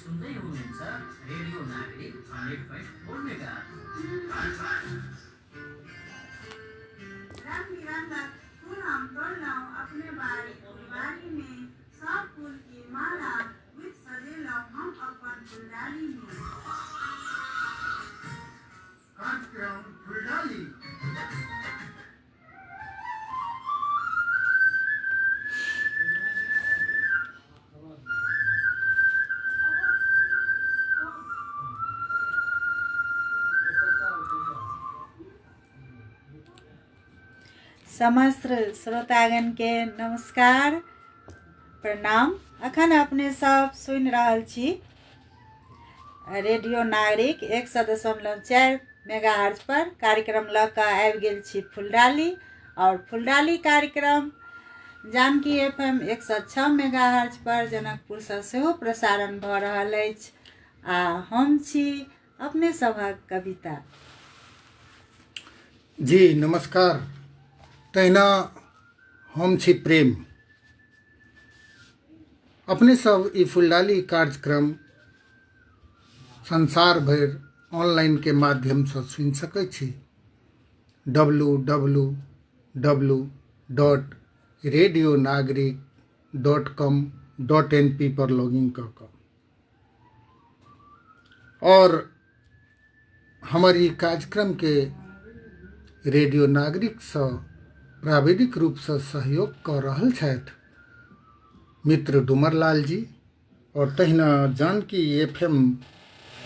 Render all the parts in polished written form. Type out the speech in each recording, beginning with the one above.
सुन्दै हुनुहुन्छ रेडियो नागरिक 100.4 मेगा। रंग बिरंगक फूल हम तोड़लहुँ अपने बाड़ी फुलवारी में, सब फूल के माला गुथि सजेलहुँ हम अपन फुलडाली में। कार्यक्रम फुलडाली। समस्त श्रोतागणके नमस्कार, प्रणाम। अखन अपने सब सुनि रहल छी रेडियो नागरिक 100.4 मेगाहर्ज पर कार्यक्रम लऽ कऽ आबि गेल छी फुलडाली। और फुलडाली कार्यक्रम जानकी एफ एम 106 मेगाहर्ज पर जनकपुरसँ सेहो प्रसारण भऽ रहल अछि। आ हम छी अपने सभक कविता। जी नमस्कार। तहिना हम छी प्रेम। अपने सब ई फुलडाली कार्यक्रम संसार भरि ऑनलाइन के माध्यमसँ सुनि सकै छी। W W W dot radio Nagarik dot com dot N P पर लॉगिन कऽ कऽ। आओर हमर ई कार्यक्रमके रेडियो नागरिकसँ प्राविधिक रूपसँ सहयोग कऽ रहल छथि मित्र डुमरलाल जी आओर तहिना जानकी एफ एम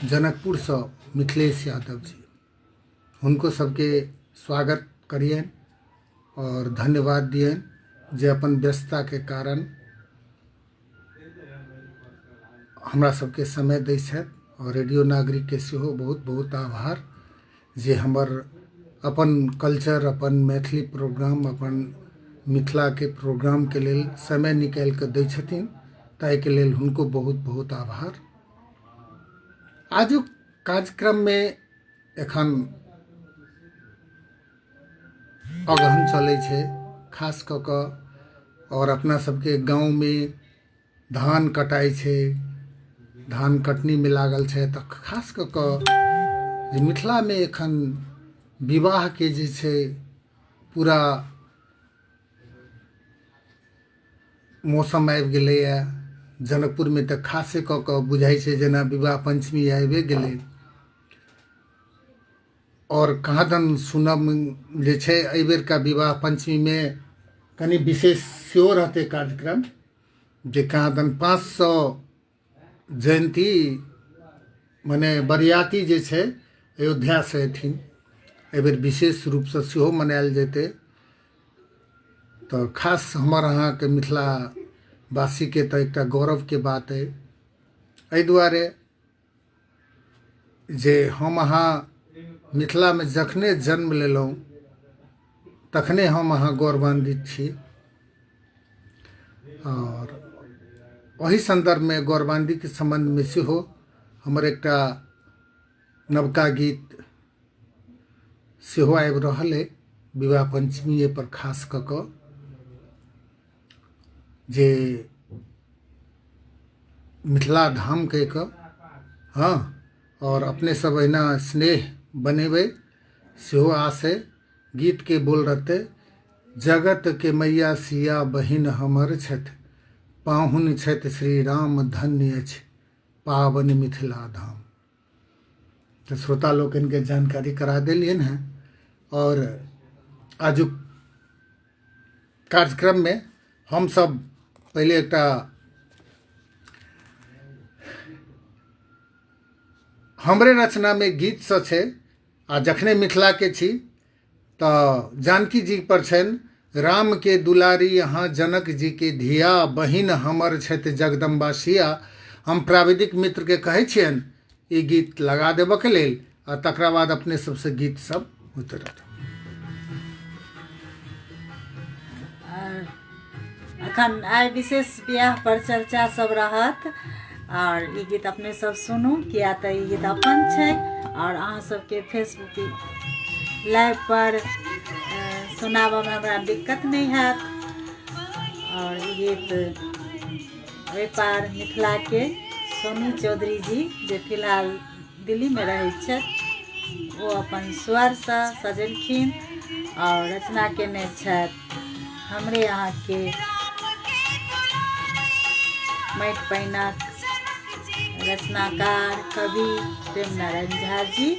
जनकपुरसँ मिथिलेश यादव जी, हुनको सबके स्वागत करियनि आओर धन्यवाद दियनि जे अपन व्यस्तताके कारण हमरा सबके समय दै छथि। आओर रेडियो नागरिकके सेहो बहुत बहुत आभार जे हमर अपन कल्चर, अपन मैथिली प्रोग्राम, अपन मिथिलाके प्रोग्रामके लेल समय निकालि कऽ दै छथिन, ताहिके लेल हुनको बहुत बहुत आभार। आजुक कार्यक्रममे एखन अगहन चलै छै खास कऽ कऽ, आओर अपना सबके गाँवमे धान कटाइ छै, धान कटनीमे लागल छै। तऽ खास कऽ कऽ जे मिथिलामे एखन विवाहके जे छै पूरा मौसम आबि गेलैए। जनकपुरमे तऽ खासे कऽ कऽ बुझाइ छै जेना विवाह पञ्चमी आबिए गेलै। आओर कहाँ दन सुनब जे छै एहिबेरका विवाह पञ्चमीमे कनि विशेष सेहो रहतै कार्यक्रम, जे कहाँ दन 500 जयन्ती मने बरियाती जे छै अयोध्यासँ अयथिन, एहिबेर विशेष रूपसँ सेहो मनायल जेतै। तऽ खास हमर अहाँके मिथिलावासीके तऽ एकटा गौरवके बात अइ, एहि दुआरे जे हम अहाँ मिथिलामे जखने जन्म लेलहुँ तखने हम अहाँ गौरवान्वित छी। आओर ओहि सन्दर्भमे गौरवान्वितके सम्बन्धमे सेहो हमर एकटा नवका गीत सेहो आबि रहल अइ विवाह पञ्चमीए पर खास कऽ कऽ, जे मिथिला धाम कहि कऽ। हँ, आओर अपने सब अहिना स्नेह बनेबै सेहो आश अइ। गीतके बोल रहतै, जगत के मैया सिया बहिन हमर छथि, पाहुन छथि श्री राम धन्य अछि पावन मिथिला धाम। तऽ श्रोता लोकनिके जानकारी करा देलियनि हेँ। आओर आजुक कार्यक्रममे हमसभ पहिले एकटा हमरे रचनामे गीतसँ छै, आ जखने मिथिलाके छी तऽ जानकी जी पर छनि, रामके दुलारी अहाँ जनक जीके धिया, बहिन हमर छथि जगदम्बा सिया। हम प्राविधिक मित्रके कहै छियनि ई गीत लगा देबऽके लेल, आ तकरा बाद अपने सबसँ गीत सब होइत रहत। अखन आइ विशेष बियाह पर चर्चा सब रहत, और ई गीत अपने सब सुनू, किया तऽ ई गीत अपन छै। और अहाँ सबके फेसबुक लाइव पर सुनाबऽमे हमरा दिक्कत नहि हैत। और ई गीत ओहि पार मिथिलाके सोनी चौधरी जी जे फिलहाल दिल्लीमे रहै छथि, ओ अपन स्वरसँ सजेलखिन आओर रचना केने छथि हमरे अहाँके माटि पानिक रचनाकार कवि प्रेम नारायण झा जी।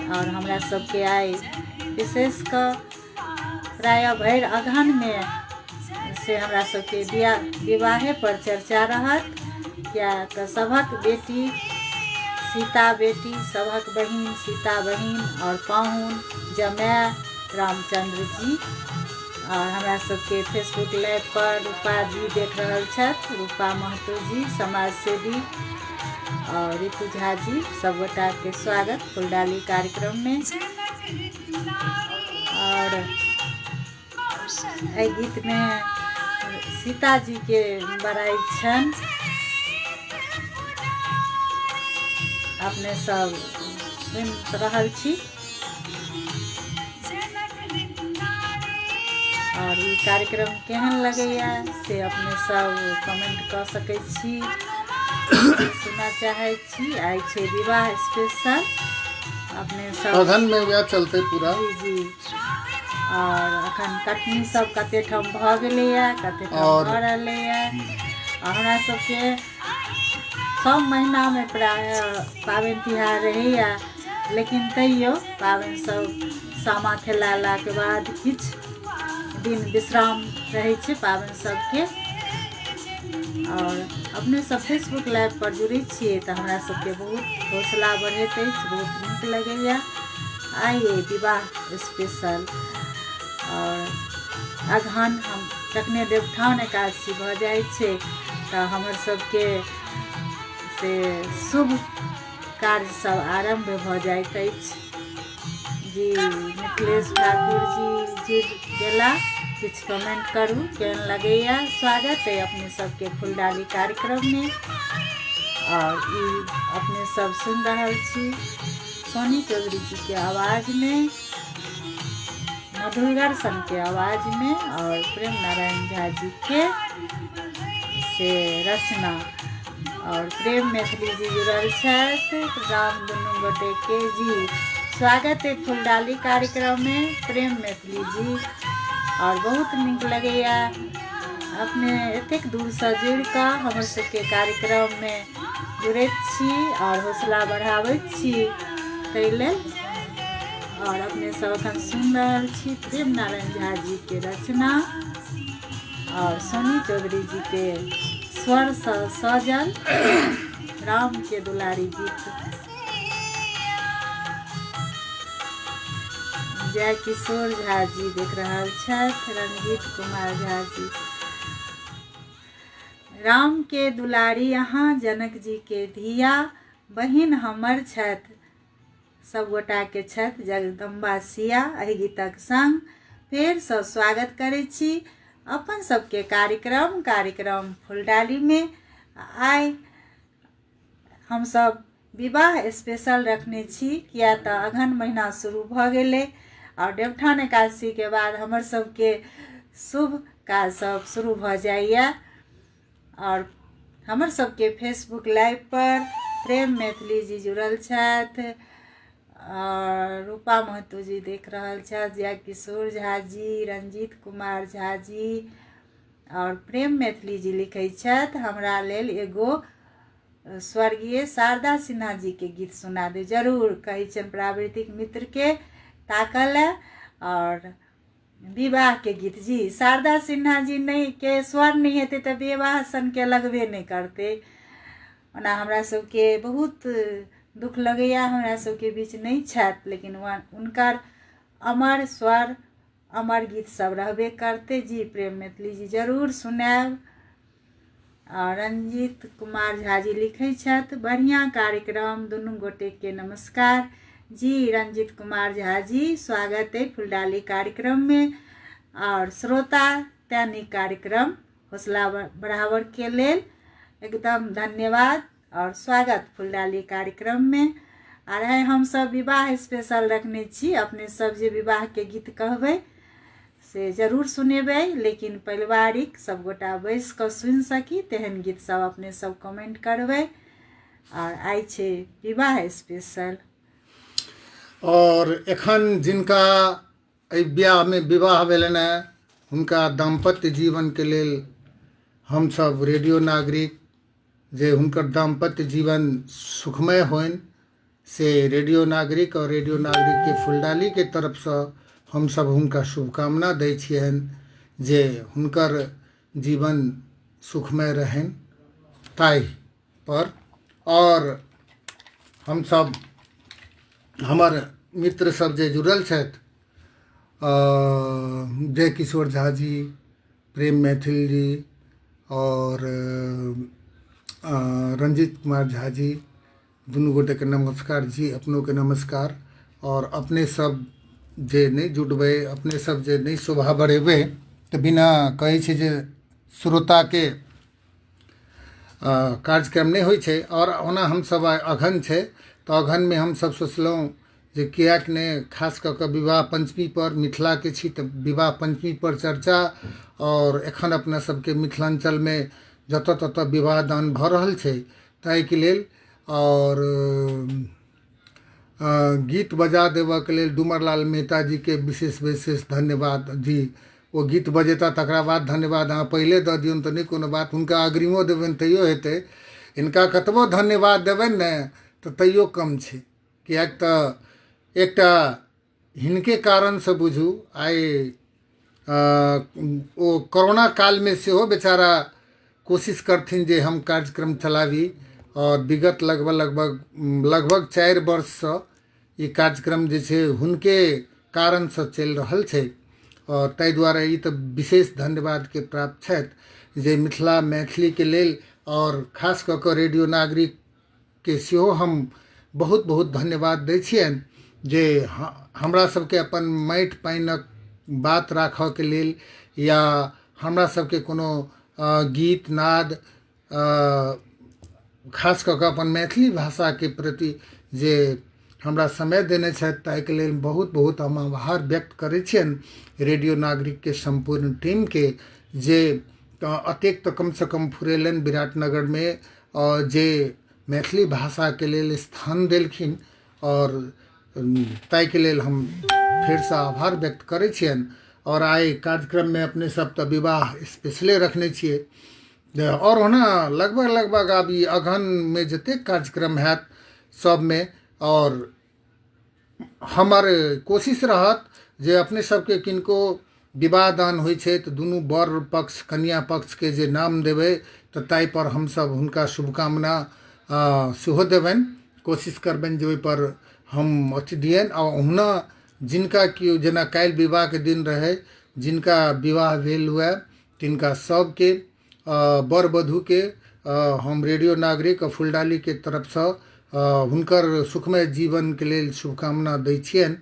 आओर हमरा सबके आइ विशेष कऽ प्रायः भरि अगहनमे से हमरा सबके विवाहे पर चर्चा रहत, किया तऽ सभक बेटी सीता बेटी, सभक बहिन सीता बहिन आओर पाहुन जमाय रामचंद्र जी। और हमरा सबके फेसबुक लाइव पर रूपा जी देख रहल छथि, रूपा महतो जी समाज सेवी और ऋतु झा जी, सब गोटा के स्वागत फुलडाली कार्यक्रम में। और एहि गीत में सीता जी के बड़ाई छनि, अपने सब सुनि रहल छी। और ई कार्यक्रम केहन लगैया से अपने सब कमेंट कऽ सकै छी, सुनऽ चाहै छी। आइ छै विवाह स्पेशल, अपने सब अगहन में वएह चलते पूरा। जी जी। और अखन कटनी सब कते ठाम भऽ गेलैया, कते ठाम और भऽ रहलैया। हमरा सबके सब महीनामे प्रायः पाबनि तिहार रहैया, लेकिन तैयो पाबनि सब सामा खेलेलाके बाद किछु दिन विश्राम रहै छै पाबनि सबके। और अपने सब फेसबुक लाइव पर जुड़ै छियै तऽ हमरा सबके बहुत हौसला बढ़ैत अछि, बहुत नीक लगैया। आइ विवाह स्पेशल और अगहन हम जखने देवठान एकादशी भऽ जाइ छै तऽ हमर सबके से शुभ कार्य सब आरम्भ भऽ जाइत अछि। जी मिथिलेश ठाकुर जी जुड़ि गेला, किछु कमेंट करू केहन लगैया। स्वागत है अपने सबके फुलडाली कार्यक्रम में। और ई अपने सब सुन रहल छी सोनी चौधरी जी के आवाज में, मधुरगर सन के आवाज में और प्रेम नारायण झा जी के से रचना। और प्रेम मैथिली जी जुड़ल छथि, राम दुनू गोटे के जी स्वागत है फुलडाली कार्यक्रम में प्रेम मैथिली जी। और बहुत नीक लगैया अपने एतेक दूरसँ जुड़ि कऽ हमर सबके कार्यक्रममे जुड़ैत छी और हौसला बढ़ाबैत छी ताहि लेल। और अपने सब अखन सुनि रहल छी प्रेम नारायण झा जी के रचना और सोनी चौधरी जी के स्वरसँ सजल राम के दुलारी गीत। जय किशोर झा जी देख रहल छथि, रंजीत कुमार झा जी। राम के दुलारी अहाँ जनक जी के धिया, बहिन हमर छथि सब गोटा के छथि जगदम्बा सिया। एहि गीतक संग फेरसँ स्वागत करै छी अपन सबके कार्यक्रम कार्यक्रम फुलडाली में। आइ हमसब विवाह स्पेशल रखने छी, किया तऽ अगहन महीना शुरू भऽ गेलै और देवठान एकादशी के बाद हमर सबके शुभ काज सब शुरू भऽ जाइया। और हमर सबके फेसबुक लाइव पर प्रेम मैथिली जी जुड़ल छथि और रूपा महतो जी देख रहल छथि, जय किशोर झा जी, रंजीत कुमार झा जी और प्रेम मैथिली जी लिखै छथि हमरा लेल एगो स्वर्गीय शारदा सिन्हा जी के गीत सुना दे। जरूर कहै छियनि प्रावृतिक मित्र के ताकल और विवाह के गीत जी शारदा सिन्हा जी नहीं के स्वर नहीं हेतै तऽ विवाह सन के लगबे नहीं करतै। ओना हमरा सबके बहुत दुख लगैया हमरा सबके बीच नहीं छथि, लेकिन हुनकर अमर स्वर अमर गीत सब रहबे करतै। जी प्रेम मैथिली जी जरूर सुनायब। आ रंजीत कुमार झा जी लिखै छथि बढ़िआँ कार्यक्रम, दुनू गोटे के नमस्कार। जी रंजीत कुमार झा जी स्वागत है फुलडाली कार्यक्रम में। और श्रोता तैं नीक कार्यक्रम हौसला बढ़ावर के लेल एकदम धन्यवाद और स्वागत फुलडाली कार्यक्रम में। आर आइ हम सब विवाह स्पेशल रखने छी, अपने सब जे विवाह के गीत कहबै से जरूर सुनेबै, लेकिन पारिवारिक सब गोटा बैस कऽ सुनि सकी तेहन गीत सब अपने सब कमेंट करबै। आओर आइ छै विवाह स्पेशल। आओर एखन जिनका एहि बियाहमे विवाह भेलनि हेँ, हुनका दाम्पत्य जीवनके लेल हमसभ रेडियो नागरिक जे हुनकर दाम्पत्य जीवन सुखमय होइन से रेडियो नागरिक आओर रेडियो नागरिकके फुलडालीके तरफसँ हमसभ हुनका शुभकामना दै छियनि जे हुनकर जीवन सुखमय रहनि ताहि पर। आओर हमसभ हमर मित्र सब जे जुड़ल छथि, जय किशोर झा जी, प्रेम मैथिल जी आओर रंजीत कुमार झा जी, दुनू गोटेके नमस्कार जी, अपनोके नमस्कार। आओर अपने सब जे नहि जुटबै, अपने सब जे नहि शोभा बढ़ेबै तऽ बिना कहै छै जे श्रोताके कार्यक्रम नहि होइ छै। आओर ओना हमसभ आइ अगहन छै तऽ अगहनमे हमसभ सोचलहुँ जे किएक नहि खास कऽ कऽ विवाह पञ्चमी पर, मिथिलाके छी तऽ विवाह पञ्चमी पर चर्चा। आओर एखन अपना सबके मिथिलाञ्चलमे जतऽ ततऽ विवाह दान भऽ रहल छै ताहिके लेल। आओर गीत बजा देबऽके लेल डुमरलाल मेहता जीके विशेष विशेष धन्यवाद जी। ओ गीत बजेता तकरा बाद धन्यवाद अहाँ पहिले दऽ दियौन तऽ नहि कोनो बात, हुनका अग्रिमो देबनि तैयो हेतै। हिनका कतबो धन्यवाद देबनि ने तऽ तैयो कम छै, किएक तऽ एकटा हिनके कारणसँ बुझू आइ ओ कोरोना कालमे सेहो बेचारा कोशिश करथिन जे हम कार्यक्रम चलाबी। आओर विगत लगभग लगभग लगभग 4 वर्षसँ ई कार्यक्रम जे छै हुनके कारणसँ चलि रहल छै। आओर ताहि दुआरे ई तऽ विशेष धन्यवादके प्राप्त छथि जे मिथिला मैथिलीके लेल आओर खास कऽ कऽ रेडियो नागरिकके सेहो हम बहुत बहुत धन्यवाद दै छियनि जे हमरा सबके अपन माटि पानिक बात राखऽके लेल या हमरा सबके कोनो गीत नाद खास कऽ कऽ अपन मैथिली भाषाके प्रति जे हमरा समय देने छथि ताहिके लेल बहुत बहुत हम आभार व्यक्त करै छियनि रेडियो नागरिकके सम्पूर्ण टीमके जे एतेक तऽ कमसँ कम फुरेलनि विराटनगरमे आओर जे मैथिली भाषाके लेल स्थान देलखिन आओर ताहिके लेल हम फेरसँ आभार व्यक्त करै छियनि। आओर आइ कार्यक्रममे अपने सब तऽ विवाह स्पेशले रखने छियै। आओर ओना लगभग लगभग आब ई अगहनमे जतेक कार्यक्रम हैत सबमे, आओर हमर कोशिश रहत जे अपने सबके किनको विवाह दान होइ छै तऽ दुनू वर पक्ष कन्या पक्षके जे नाम देबै तऽ ताहिपर हमसब हुनका शुभकामना सेहो देबनि, कोशिश करबनि जे ओहिपर हम अथी दियनि। आ ओहुना जिनका केओ जेना काल्हि विवाहके दिन रहै, जिनका विवाह भेल हुए तिनका सबके वर वधूके हम रेडियो नागरिक आ फुलडालीके तरफसँ हुनकर सुखमय जीवनके लेल शुभकामना दै छियनि।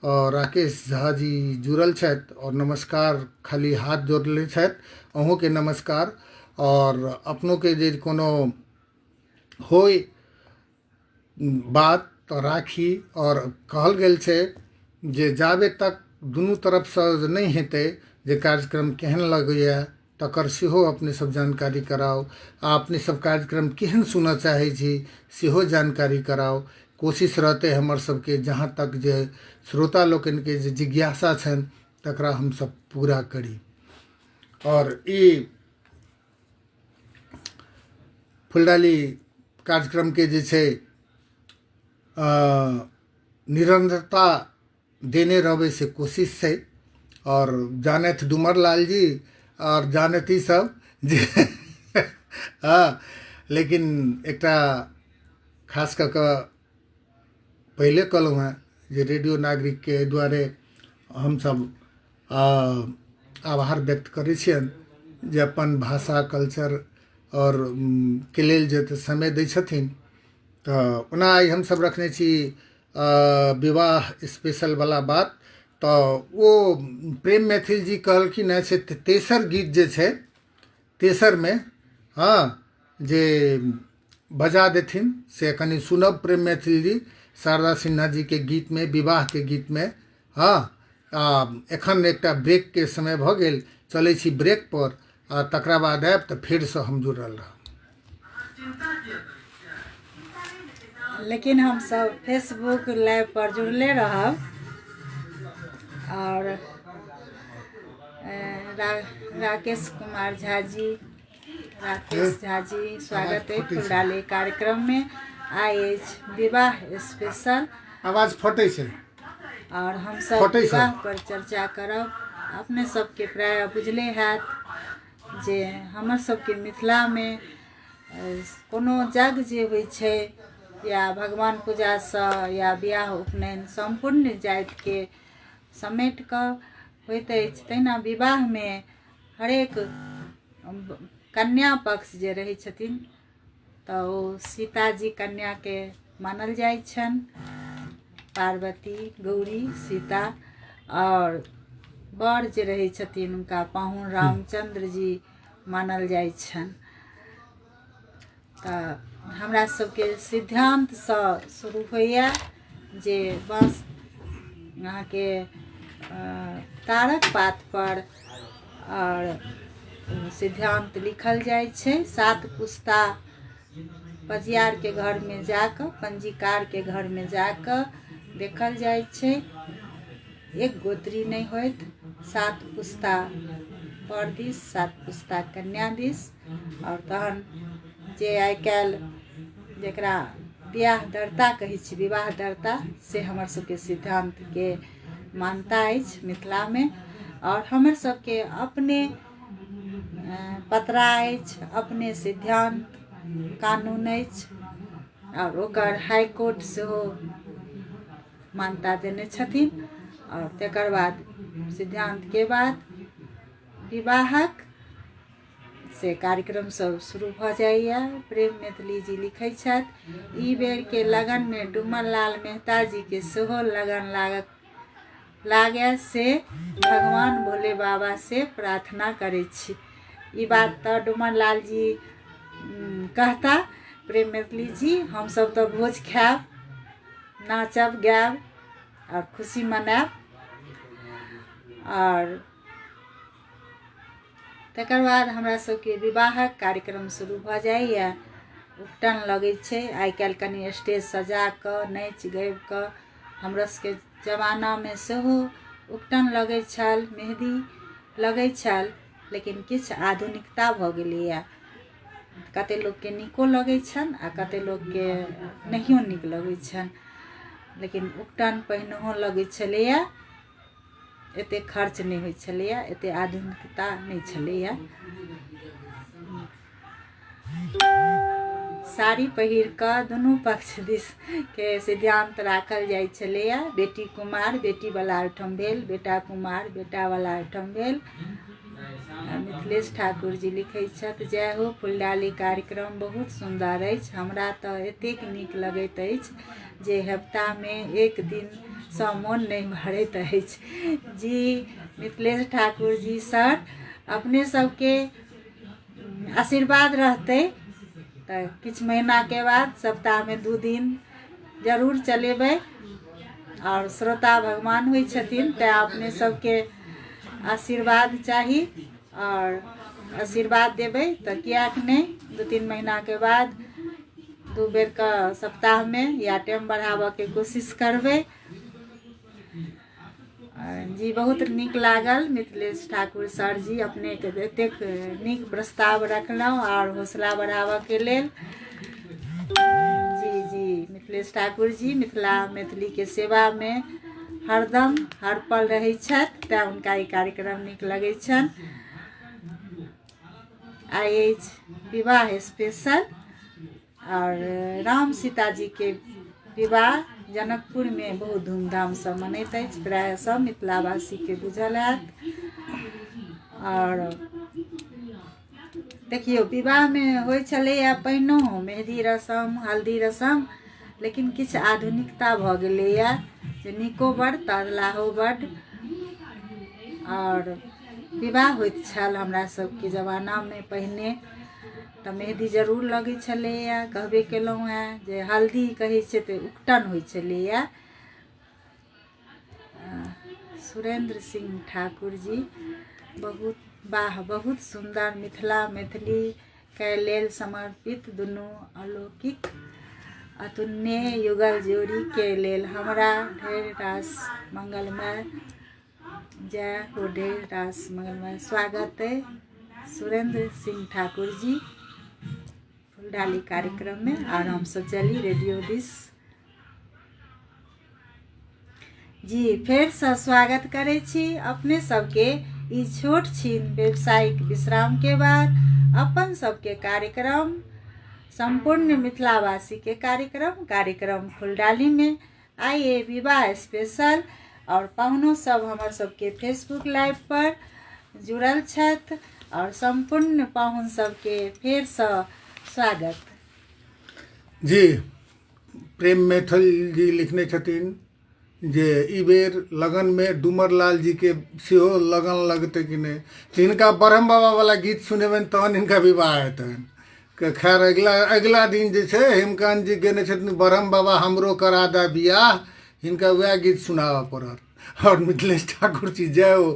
और राकेश झा जी जुड़ल छथि और नमस्कार, खाली हाथ जोड़ले छथि, अहूँके नमस्कार। और अपनोके जे कोनो होय बात तऽ राखी। और कहल गेल छै जे जाबे तक दुनू तरफसँ नहि हेतै जे कार्यक्रम केहन लगैए तकर सेहो अपने सब जानकारी कराउ, आ अपने सब कार्यक्रम केहन सुनऽ चाहै छी सेहो जानकारी कराउ। कोशिश रहतै हमर सबके जहाँ तक जे श्रोता लोकनिके जे जिज्ञासा छनि तकरा हमसब पूरा करी। और ई फुलडाली कार्यक्रमके जे छै निरन्तरता देने रहबै से कोशिश छै। और जानथि डुमर लाल जी और जानथि सब जे हँ, लेकिन एकटा खास कऽ कऽ पहिले कहलहुँ हेँ जे रेडियो नागरिकके एहि दुआरे हमसब आभार व्यक्त करै छियनि जे अपन भाषा कल्चर और के लेल जे समय दै छथिन। तऽ ओना आइ हमसब रखने छी विवाह स्पेशल वाला बात, तऽ ओ प्रेम मैथिल जी कहलखिन हेँ से तेसर गीत जे छै तेसरमे हँ जे बजा देथिन से कनि सुनब प्रेम मैथिल जी शारदा सिन्हा जी के गीतमे, विवाहके गीतमे। हँ, आ एखन एकटा ब्रेकके समय भऽ गेल, चलै छी ब्रेक पर आ तकरा बाद आयब तऽ फेरसँ हम जुड़ल रहब। चिंता किया करै छियै? लेकिन हमसब फेसबुक लाइव पर जुड़ले रहब। आओर राकेश कुमार झा जी, राकेश झा जी स्वागत अइ फुलडाली कार्यक्रममे। आइ अछि विवाह स्पेशल। आवाज फटै छै। आओर हमसब विवाह पर चर्चा करब। अपने सबके प्रायः बुझले हैत जे हमर सबके मिथिलामे कोनो यज्ञ जे होइ छै या भगवान पूजासँ या बियाह उपनयन सम्पूर्ण जातिके समेट कऽ होइत अछि, तहिना विवाहमे हरेक कन्या पक्ष जे रहै छथिन तऽ ओ सीताजी कन्याके मानल जाइ छनि, पार्वती गौरी सीता। आओर वर जे रहै छथिन हुनका पाहुन रामचन्द्र जी मानल जाइ छनि। तऽ हमरा सबके सिद्धान्तसँ शुरू होइए जे बाँस अहाँके तारक पातपर आओर सिद्धान्त लिखल जाइ छै। 7 पुस्ता पजियारके घरमे जाकऽ, पंजीकारके घरमे जाकऽ देखल जाइ छै। एक गोत्री नहि होइत, 7 पुस्ता पर दिस, 7 पुस्ता कन्या दिस। आओर तहन जे आइ काल्हि जकरा बियाह दर्ता कहै छी, विवाह दर्ता, से हमर सबके सिद्धान्तके मान्यता अछि मिथिलामे। आओर हमर सबके अपने पतरा अछि, अपने सिद्धान्त कानून अछि, आओर ओकर हाईकोर्ट सेहो मान्यता देने छथिन। आओर तकर बाद सिद्धान्तके बाद विवाहक से कार्यक्रम सब शुरू भऽ जाइए। प्रेम मैथिली जी लिखै छथि, ई बेरके लगनमे डुमन लाल मेहता जीके सेहो लगन लागए से भगवान भोले बाबा से प्रार्थना करै छी। ई बात तऽ डुमन लाल जी कहता। प्रेम मैथिली जी, हमसब तऽ भोज खायब, नाचब गायब आओर खुशी मनायब। आओर तकर बाद हमरा सबके विवाहक कार्यक्रम शुरू भऽ जाइए। उपटन लगै छै। आइ काल्हि कनि स्टेज सजा कऽ नाचि गाबि कऽ, हमरा सबके जमानामे सेहो उपटन लगै छल, मेहदी लगै छल, लेकिन किछु आधुनिकता भऽ गेलैए। कते लोकके नीको लगै छनि आ कते लोकके नहियो नीक लगै छनि, लेकिन उपटन पहिनहो लगै छलैए, एते खर्च नहि होइ छलैए, एते आधुनिकता नहि छलैए। साड़ी पहिर कऽ दुनू पक्ष दिस के सिद्धान्त राखल जाइ छलैए। बेटी कुमार बेटीवला ओहिठाम भेल, बेटा कुमार बेटावला ओहिठाम भेल। मिथिलेश ठाकुर जी लिखै छथि, जय हो फुलडाली कार्यक्रम बहुत सुन्दर अछि, हमरा तऽ एतेक नीक लगैत अछि जे हफ्तामे एक दिनसँ मोन नहि भरैत अछि। जी मिथिलेश ठाकुर जी सर, अपने सबके आशीर्वाद रहतै तऽ किछु महीनाके बाद सप्ताहमे 2 दिन जरूर चलेबै। आओर श्रोता भगवान होइ छथिन, तैँ अपने सबके आशीर्वाद चाही आओर आशीर्वाद देबै तऽ किएक नहि 2-3 महीनाके बाद 2 बेरके सप्ताहमे या टाइम बढ़ाबऽके कोशिश करबै। जी बहुत नीक लागल मिथिलेश ठाकुर सर जी, अपनेके एतेक नीक प्रस्ताव रखलहुँ आओर हौसला बढ़ाबऽके लेल। जी जी मिथिलेश ठाकुर जी मिथिला मैथिलीके सेवामे हरदम हर पल रहै छथि, तैँ हुनका ई कार्यक्रम नीक लगै छनि। आइ अछि विवाह स्पेशल। आओर राम सीता जीके विवाह जनकपुरमे बहुत धूमधामसँ मनैत अछि, प्रायः सब मिथिलावासीके बुझल हैत। आओर देखियौ विवाहमे होइ छलैए पहिनहुँ मेहदी रसम हल्दी रसम, लेकिन किछु आधुनिकता भऽ गेलैए जे नीको बड्ड तऽ अधलाहो बड्ड। आओर विवाह होइत छल हमरा सबके जमानामे पहिने तऽ मेहदी जरूर लगै छलैए, कहबे केलहुँ हेँ जे हल्दी कहै छै तऽ उकटन होइ छलैए। सुरेंद्र सिंह ठाकुर जी बहुत वाह, बहुत सुन्दर मिथिला मैथिलीके लेल समर्पित दुनू अलौकिक अतुलनीय युगल जोड़ी के लेल हमरा ढेर रास मंगलमय जय हो, ढेर रास मंगलमय स्वागत है सुरेंद्र सिंह ठाकुर जी फुलडाली कार्यक्रम में। और हम सब चली रेडियो दिस जी फेरसँ स्वागत करै छी अपने सबके ई छोट छिन व्यावसायिक विश्राम के बाद अपन सबके कार्यक्रम सम्पूर्ण मिथिलावासी के कार्यक्रम कार्यक्रम फुलडाली में आइ ये विवाह स्पेशल और पाहुनो सब हमर सबके फेसबुक लाइव पर जुड़ल छथि और सम्पूर्ण पाहुन सबके फेरसँ स्वागत। जी प्रेम मैथिल जी लिखने छथिन जे ई बेर लगनमे डूमर लाल जीके सेहो लगन लगतै कि नहि, तऽ हिनका ब्रह्म बाबावला गीत सुनेबनि तहन हिनका विवाह हेतनि। खैर अगिला अगिला दिन जे छै हेमकान्त जी गेने छथिन ब्रह्म बाबा हमरो करा दए बियाह, हिनका वएह गीत सुनाबऽ पड़त। आओर मिथिलेश ठाकुर जी जय हो,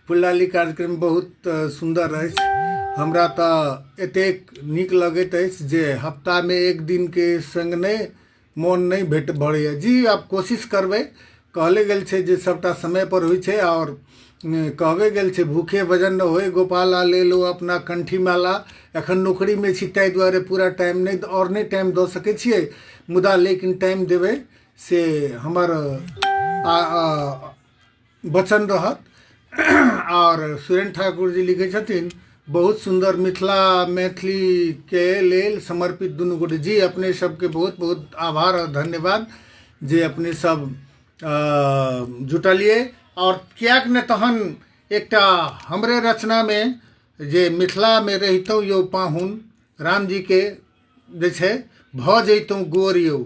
फुलडाली कार्यक्रम बहुत सुन्दर अछि, हमरा तऽ एतेक नीक लगैत अछि जे हफ्तामे एक दिनके सङ्ग नहि मोन नहि भेट भरैए। जी आब कोशिश करबै, कहले गेल छै जे सभटा समयपर होइ छै आओर कहबे गेल छै भूखे भजन न होए गोपाला ले लो अपना कंठी माला। एखन नौकरीमे छी ताहि दुआरे पूरा टाइम नहि आओर नहि टाइम दऽ सकै छियै, मुदा लेकिन टाइम देबै से हमर वचन रहत। आओर सुरेन्द्र ठाकुर जी लिखै छथिन बहुत सुन्दर मिथिला मैथिलीके लेल समर्पित दुनू गोटे। जी अपने सबके बहुत बहुत आभार आओर धन्यवाद जे अपने सब जुटलियै। आओर किएक नहि तहन एकटा हमरे रचनामे जे मिथिलामे रहितहुँ यौ पाहुन, रामजीके जे छै भऽ जैतहुँ गोर यौ,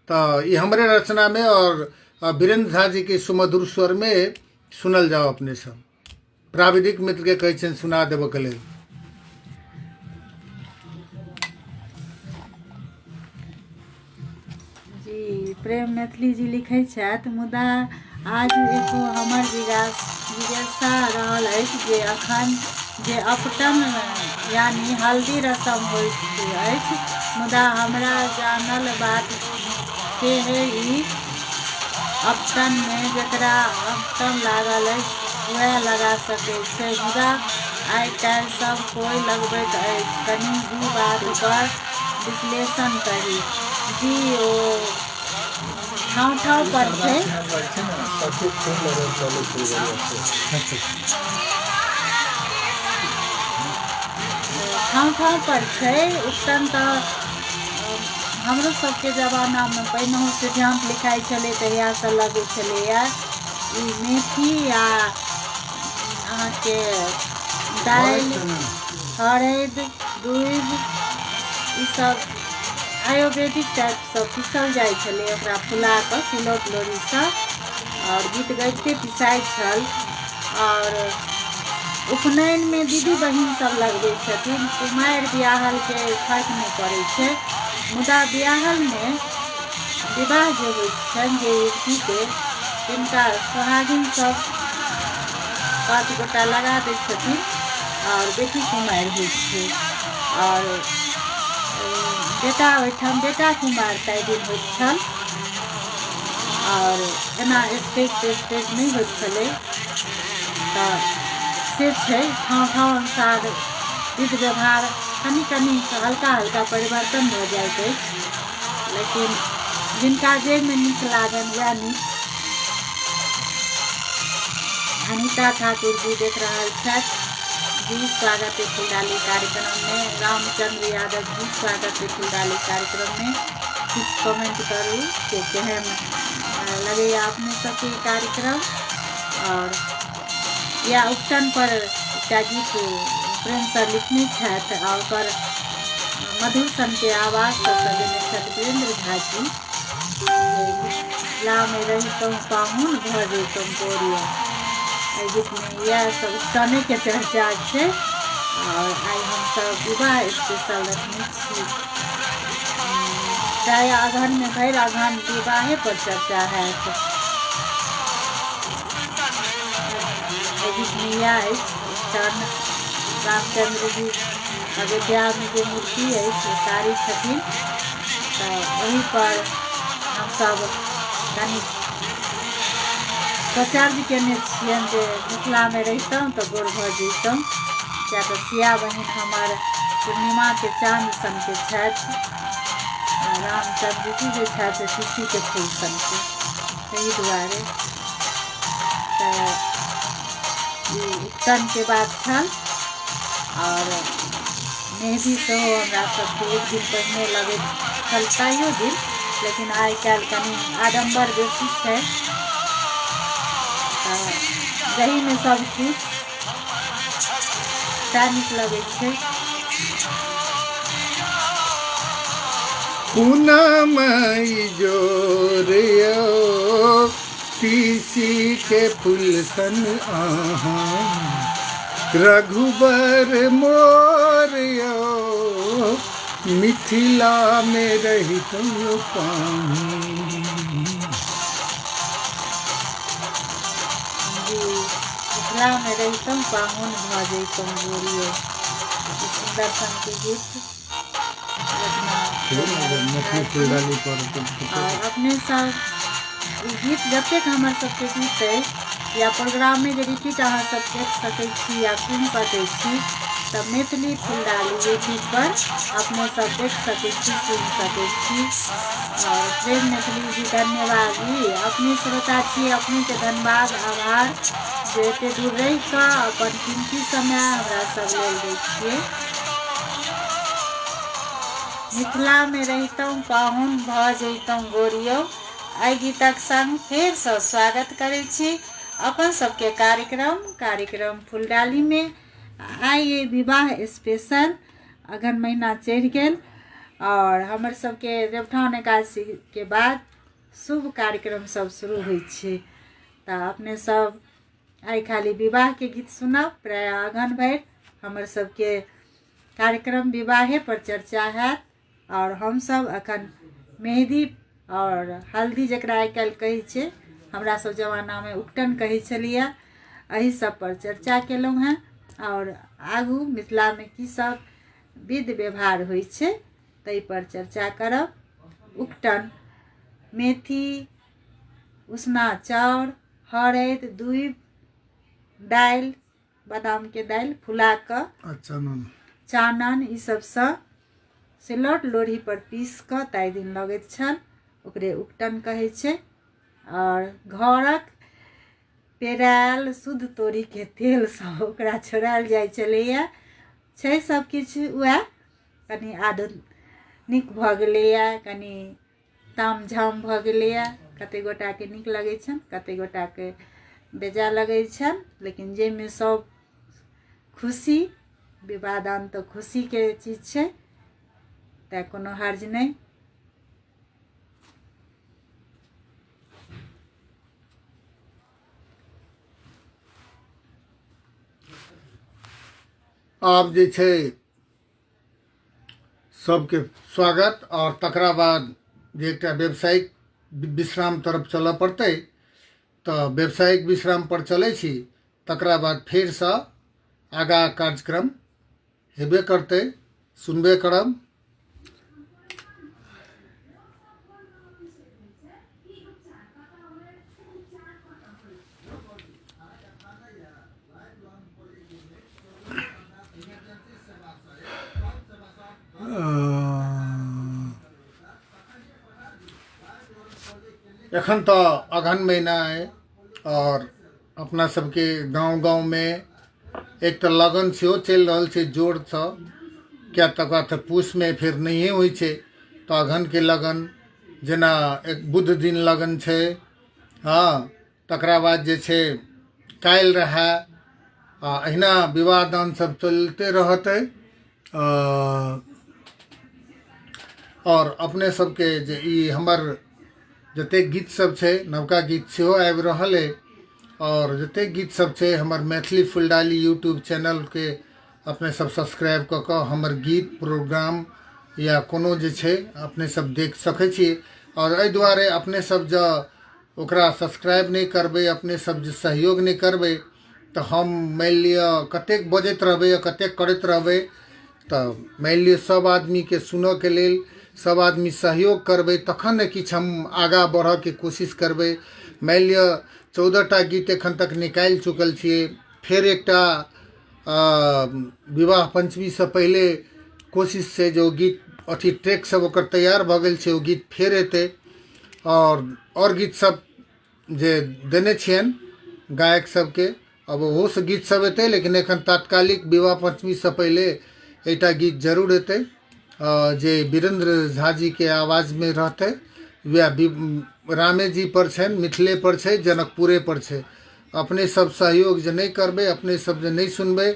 तऽ ई हमरे रचनामे आओर वीरेन्द्र झा जीके सुमधुर स्वरमे सुनल जाउ। अपने सब प्राविधिक मित्रके कहै छियनि सुना देबऽके लेल। जी प्रेम मैथिली जी लिखै छथि, मुदा आज एगो हमर जिज्ञासा रहल अछि जे अखन जे अपटन यानी हल्दी रसम होइत अछि, मुदा हमरा जानल बात से है ई अपटनमे जकरा अपटन लागल अछि वएह लगा सकै छै, मुदा आइ काल्हि सब कोइ लगबैत अछि, कनि ई बात पर विश्लेषण करी। जी ओ ठाँव ठाँव पर छै। ठाँव ठाँव पर छै उपटन। तऽ हमरो सबके जमानामे पहिनहुँ सिद्धान्त लिखाइ छलै तहियासँ लगै छलैए ई मेथी आ अहाँके दालि हरदि दूबि ईसब आयुर्वेदिक टाइपसँ पीसल जाइ छलै, ओकरा फुला कऽ सिलौट लोढ़ीसँ आओर गीत गबिते पिसाइ छल। आओर उपनयनमे दीदी बहिन सब लगबै छथिन, कुमारि बियाहलके फर्क नहि पड़ै छै, मुदा बियाहलमे विवाह जे होइ छनि जे युवतीके तिनका सोहागिन सब 5 गोटा लगा दै छथिन आओर बेटी कुमारि होइ छै आओर बेटा ओहिठाम बेटा कुमार ताहि दिन होइत छल। आओर एना स्टेज तेस्टेज नहि होइत छलै, तऽ से छै ठाँव ठाँव अनुसार विध व्यवहार कनि कनि हल्का हल्का परिवर्तन भऽ जाइत अछि, लेकिन जिनका जाहिमे नीक लागनि वएह नीक। अनिता ठाकुर जी देख रहल छथि जी, स्वागत है फुलडाली कार्यक्रम में। रामचंद्र यादव जी स्वागत है फुलडाली कार्यक्रम में। किछु कमेंट करू कि केहन लगैए अपने सबके ई कार्यक्रम। और या उपटन पर एकटा गीत प्रेम सर लिखने छथि आ ओकर मधुर सनके आवाजसँ सजेने छथि वीरेंद्र झा जी, मिथिलामे रहितहुँ पाहुन भऽ जैतहुँ गोरिया। एहि गीतमे इएह सब उपटनेके चर्चा छै। और आइ हमसब विवाह स्पेशल रखने छी, प्रायः अगहनमे भरि अगहन विवाहे पर चर्चा हैत। एहि गीतमे इएह अछि उपटन। रामचंद्र जी अयोध्यामे जे मूर्ति अछि ओ कारी छथिन। तऽ ओहिपर हमसभ कनि प्रचार केने छियनि जे मिथिलामे रहितहुँ तऽ गोर भऽ जैतहुँ, किया तऽ सिया बहिन हमर पूर्णिमाके चाँद सनके छथि, रामचन्द्र जी जे छथि से तीसीके फूल सनके, ताहि दुआरे। तऽ ई उपटनके बात छल। आओर मेहदी सेहो हमरा सबके एक दिन पहिने लगैत छल ताहियो दिन, लेकिन आइ काल्हि कनि आडम्बर बेसी छै, तऽ जाहिमे सब खुश सएह नीक लगै छै। पूनम जोर यौ तीसी के फूल सन अहाँ, रघुबर मोर यौ मिथिला में रहितहुँ पाहुन। जी, मिथिलामे रहितहुँ पाहुन भऽ जैतहुँ गोरियो, ई सुन्दर सनके गीत रचना। मैथिली फुलडाली पर। आओर अपने सब ई गीत जतेक हमर सबके गीत अइ या प्रोग्राममे जे रिपीट अहाँ सब देख सकै छी या सुनि सकै छी, तऽ मैथिली फुलडाली यूट्यूबपर अपने सब देख सकै छी, सुनि सकै छी। आओर प्रेम मैथिली जी धन्यवाद जी, अपने श्रोता छी, अपनेके धन्यवाद आभार जे एते दूर रहि कऽ अपन कीमती समय हमरा सब लेल दै छियै। मिथिलामे रहितहुँ पाहुन भऽ जैतहुँ गोरियो, एहि गीतक संग फेरसँ स्वागत करै छी अपन सबके कार्यक्रम कार्यक्रम फुलडालीमे। आइ ये विवाह स्पेशल, अगहन महीना चढ़ि गेल आओर हमर सबके देवठान एकादशीके बाद शुभ कार्यक्रम सब शुरू होइ छै, तऽ अपने सब आइ खाली विवाहके गीत सुनब। प्रायः अगहन भरि हमर सबके कार्यक्रम विवाहे पर चर्चा हैत। आओर हमसब अखन मेहदी आओर हल्दी जकरा आइ काल्हि कहै छै, हमरा सब जमानामे उपटन कहै छलियै, एहि सब पर चर्चा केलहुँ हेँ। आओर आगू मिथिलामे की सब विध व्यवहार होइ छै ताहि पर चर्चा करब। उपटन मेथी, उसना चाउर, हरैद, दूबि, दालि, बादामके दालि फुला कऽ, चानन, चानन, ई सबसँ सिलौट लोढ़ी पर पीस कऽ ताहि दिन लगैत छल, ओकरे उपटन कहै छै। आओर घरक पेरायल शुद्ध तोरीके तेलसँ ओकरा छोड़ायल जाइ छलैए। छै सब किछु उएह, कनि आधुनिक भऽ गेलैए, कनि ताम झाम भऽ गेलैए। कतेक गोटाके नीक लगै छनि, कतेक गोटाके बेजाय लगै छनि, लेकिन जाहिमे सब खुशी, विवाह दान तऽ खुशीके चीज छै, तैँ कोनो हर्ज नहि। आब जे छै सबके स्वागत, आओर तकरा बाद जे एकटा व्यावसायिक विश्राम तरफ चलऽ पड़तै, तऽ व्यावसायिक विश्राम पर चलै छी, तकरा बाद फेरसँ आगाँ कार्यक्रम हेबे करतै, सुनबे करब। एखन तऽ अगहन महीना अइ आओर अपना सबके गाँव गाँवमे एक तऽ लगन सेहो चलि रहल छै जोरसँ, किया तकर बाद तऽ पूसमे फेर नहिए होइ छै, तऽ अगहनके लगन जेना एक बुध दिन लगन छै, हँ, तकरा बाद जे छै काल्हि रहए, आ अहिना विवाह दान सब चलिते रहतै। आओर अपने सबके जे ई हमर जतेक गीत सब छै, नवका गीत सेहो आबि रहल अइ, आओर जतेक गीत सब छै हमर मैथिली फुलडाली यूट्यूब चैनलके अपने सब सब्सक्राइब कऽ कऽ हमर गीत प्रोग्राम या कोनो जे छै अपने सब देख सकै छी। आओर एहि दुआरे अपने सब जँ ओकरा सब्सक्राइब नहि करबै, अपने सब जे सहयोग नहि करबै, तऽ हम मानि लिअ कतेक बजैत रहबै आ कतेक करैत रहबै, तऽ मानि लिअ सब आदमीके सुनऽके लेल सब आदमी सहयोग करबै तखन ने किछु हम आगाँ बढ़ऽके कोशिश करबै। मानि लिअ 14टा गीत एखन तक निकालि चुकल छियै, फेर एकटा विवाह पञ्चमीसँ पहिले कोशिश छै जे ओ गीत अथी ट्रैक सब ओकर तैयार भऽ गेल छै, ओ गीत फेर एतै। आओर गीत सब जे देने छियनि गायक सबके, अब ओहोसँ गीत सब एतै, लेकिन एखन तात्कालिक विवाह पञ्चमीसँ पहिले एकटा गीत जरूर एतै जे वीरेन्द्र झा जीके आवाजमे रहतै। वएह रामे जी पर छनि, मिथिले पर छै, जनकपुरे पर छै। अपने सब सहयोग जे नहि करबै, अपने सब जे नहि सुनबै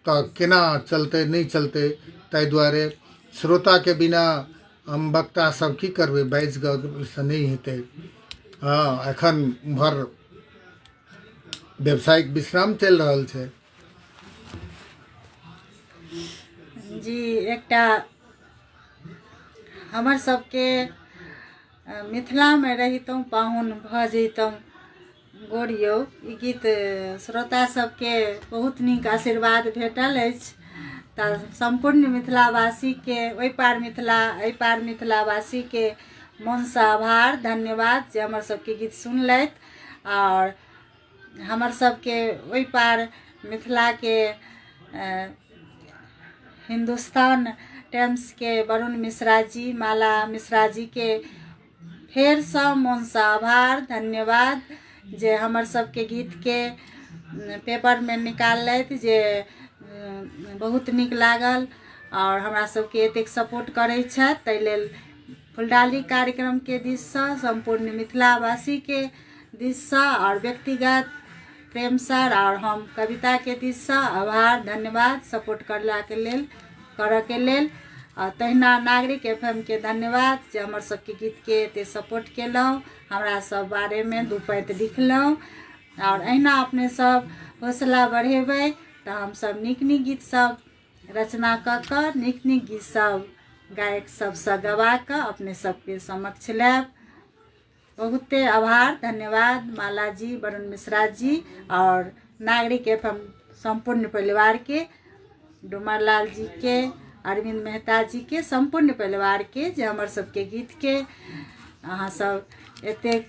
तऽ केना चलतै, नहि चलतै। ताहि दुआरे श्रोताके बिना हम वक्ता सब की करबै, बाजि कऽ से नहि हेतै। हँ, एखन उम्हर व्यावसायिक विश्राम चलि रहल छै। जी, एकटा हमर सबके मिथिलामे रहितहुँ पाहुन भऽ जैतहुँ गोरियौ, ई गीत श्रोता सबके बहुत नीक आशीर्वाद भेटल अछि। तऽ सम्पूर्ण मिथिलावासीके, ओहि पार मिथिला एहि पार मिथिलावासीके मोनसँ आभार, धन्यवाद जे हमर सबके गीत सुनलथि। आओर हमर सबके ओहि पार मिथिलाके हिन्दुस्तान टाइम्सके वरुण मिश्रा जी, माला मिश्रा जीके फेरसँ मोनसँ आभार, धन्यवाद जे हमर सबके गीतके पेपरमे निकाललथि, जे बहुत नीक लागल। आओर हमरा सबके एतेक सपोर्ट करै छथि, ताहि लेल फुलडाली कार्यक्रमके दिससँ, सम्पूर्ण मिथिलावासीके दिससँ आओर व्यक्तिगत प्रेम सर आओर हम कविताके दिससँ आभार, धन्यवाद सपोर्ट करलाके लेल, करऽके लेल। आ तहिना नागरिक एफ एम के धन्यवाद जे हमर सबके गीतके एते सपोर्ट केलहुँ, हमरा सब बारेमे दू पाँति लिखलहुँ। आओर अहिना अपने सब हौसला बढ़ेबै तऽ हमसब नीक नीक गीत सब रचना कऽ कऽ, नीक नीक गीत सब गायक सबसँ गवा कऽ अपने सबके समक्ष लायब। बहुते आभार, धन्यवाद माला जी, वरुण मिश्रा जी और नागरिक एफ एम सम्पूर्ण परिवार के, डुमर लाल जी के, अरविंद मेहता जी के, सम्पूर्ण परिवार के जे हमर सबके गीत के अहाँ सब एतेक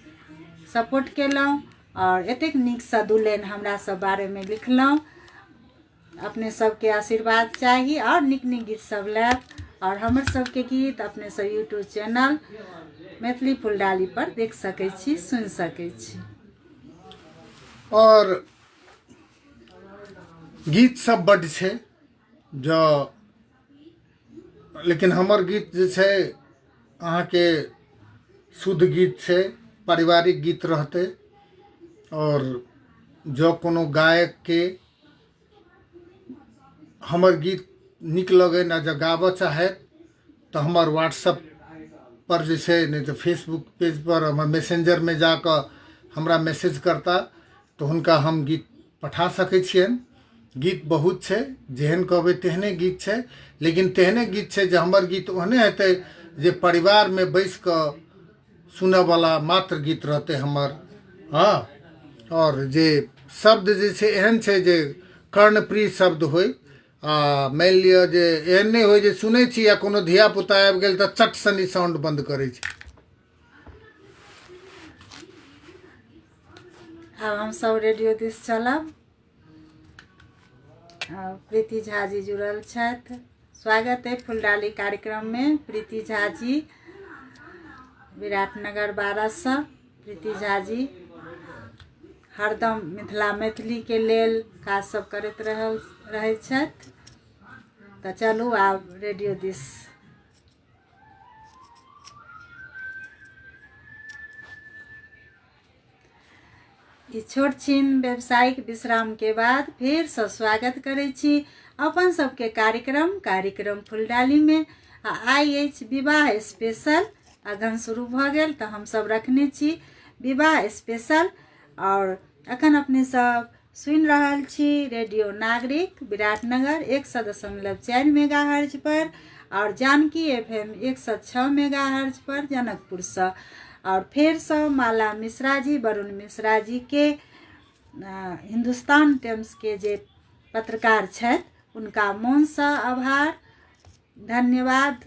सपोर्ट केलहुँ और एतेक नीकसँ दू लाइन हमरा सब बारेमे लिखलहुँ। अपने सबके आशीर्वाद चाही और नीक नीक गीत सब लायब। और हमर सबके गीत अपने सब यूट्यूब चैनल मैथिली फुलडाली पर देख सकै छी, सुनि सकै छी। और गीत सब बड्ड छै जँ, लेकिन हमर गीत जे छै अहाँके शुद्ध गीत छै, पारिवारिक गीत रहतै। और जँ कोनो गायकके हमर गीत नीक लगनि आ जँ गाबऽ चाहथि तऽ हमर व्हाट्सअप पर जे छै, नहि तऽ फेसबुक पेज पर हमर मैसेंजरमे जाकऽ हमरा मैसेज करता तऽ हुनका हम गीत पठा सकै छियनि। गीत बहुत छै, जेहन कहबै तेहने गीत छै, लेकिन तेहने गीत छै जे हमर गीत ओहने हेतै जे परिवारमे बैस कऽ सुनऽवला मात्र गीत रहतै हमर। हँ, आओर जे शब्द जे छै एहन छै जे कर्णप्रिय शब्द होइ, आ मानि लिअ जे एहन नहि होइ जे सुनै छी आ कोनो धियापुता आबि गेल तऽ चट सनी साउंड बन्द करै छै। आब हमसब रेडियो दिस चलब। प्रीति झा जी जुड़ल छथि, स्वागत है फुलडाली कार्यक्रममे प्रीति झा जी, विराटनगर 12सँ। प्रीति झा जी हरदम मिथिला मैथिलीके लेल काज सब करैत रहै छथि। तऽ चलू आब रेडियो दिस। ई छोट छिन व्यावसायिक विश्राम के बाद फेरसँ स्वागत करै छी अपन सबके कार्यक्रम, कार्यक्रम फुलडाली में। आ आइ अछि विवाह स्पेशल, अगहन शुरू भऽ गेल तऽ हमसब रखने छी विवाह स्पेशल। और अखन अपने सब सुनि रहल छी रेडियो नागरिक विराटनगर 100.4 मेगा हर्ज पर और Janaki F M 106 mega hertz पर जनकपुरसँ। और फेरसँ माला मिश्रा जी, वरुण मिश्रा जी के, हिन्दुस्तान टाइम्स के जे पत्रकार छथि उनका मोनसँ आभार। धन्यवाद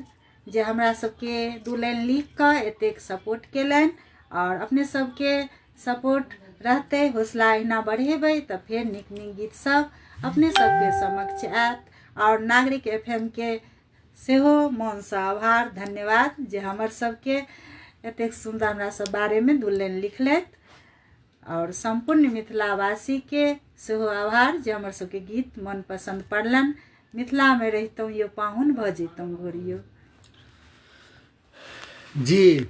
जे हमरा सबके दू लाइन लिख कऽ एतेक सपोर्ट केलनि। आओर अपने सबके सपोर्ट रहतै, हौसला अहिना बढ़ेबै तऽ फेर नीक नीक गीत सब अपने सबके समक्ष आयत। आओर नागरिक एफ एम के सेहो मोनसँ आभार धन्यवाद जे हमर सबके एतेक सुन्दर हमरा सब बारेमे दू लाइन लिखलथि। आओर सम्पूर्ण मिथिलावासीके सेहो आभार जे हमर सबके गीत मन पसन्द पड़लनि। मिथिलामे रहितहुँ यौ पाहुन भऽ जैतहुँ घोरियो। जी,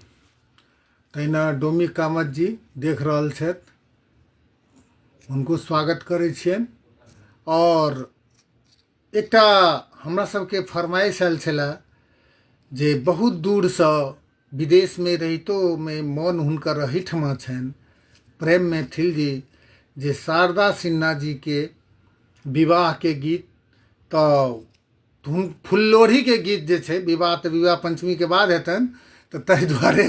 तहिना डोमी कामत जी देख रहल छथि, हुनको स्वागत करै छियनि। आओर एकटा हमरा सबके फरमाइश आयल छलए जे बहुत दूरसँ विदेशमे रहितोमे मोन हुनकर एहिठमा छनि, प्रेम मैथिल जी, जे शारदा सिन्हा जीके विवाहके गीत, तऽ फुललोढ़ीके गीत जे छै, विवाह तऽ विवाह पञ्चमीके बाद हेतनि, तऽ ताहि दुआरे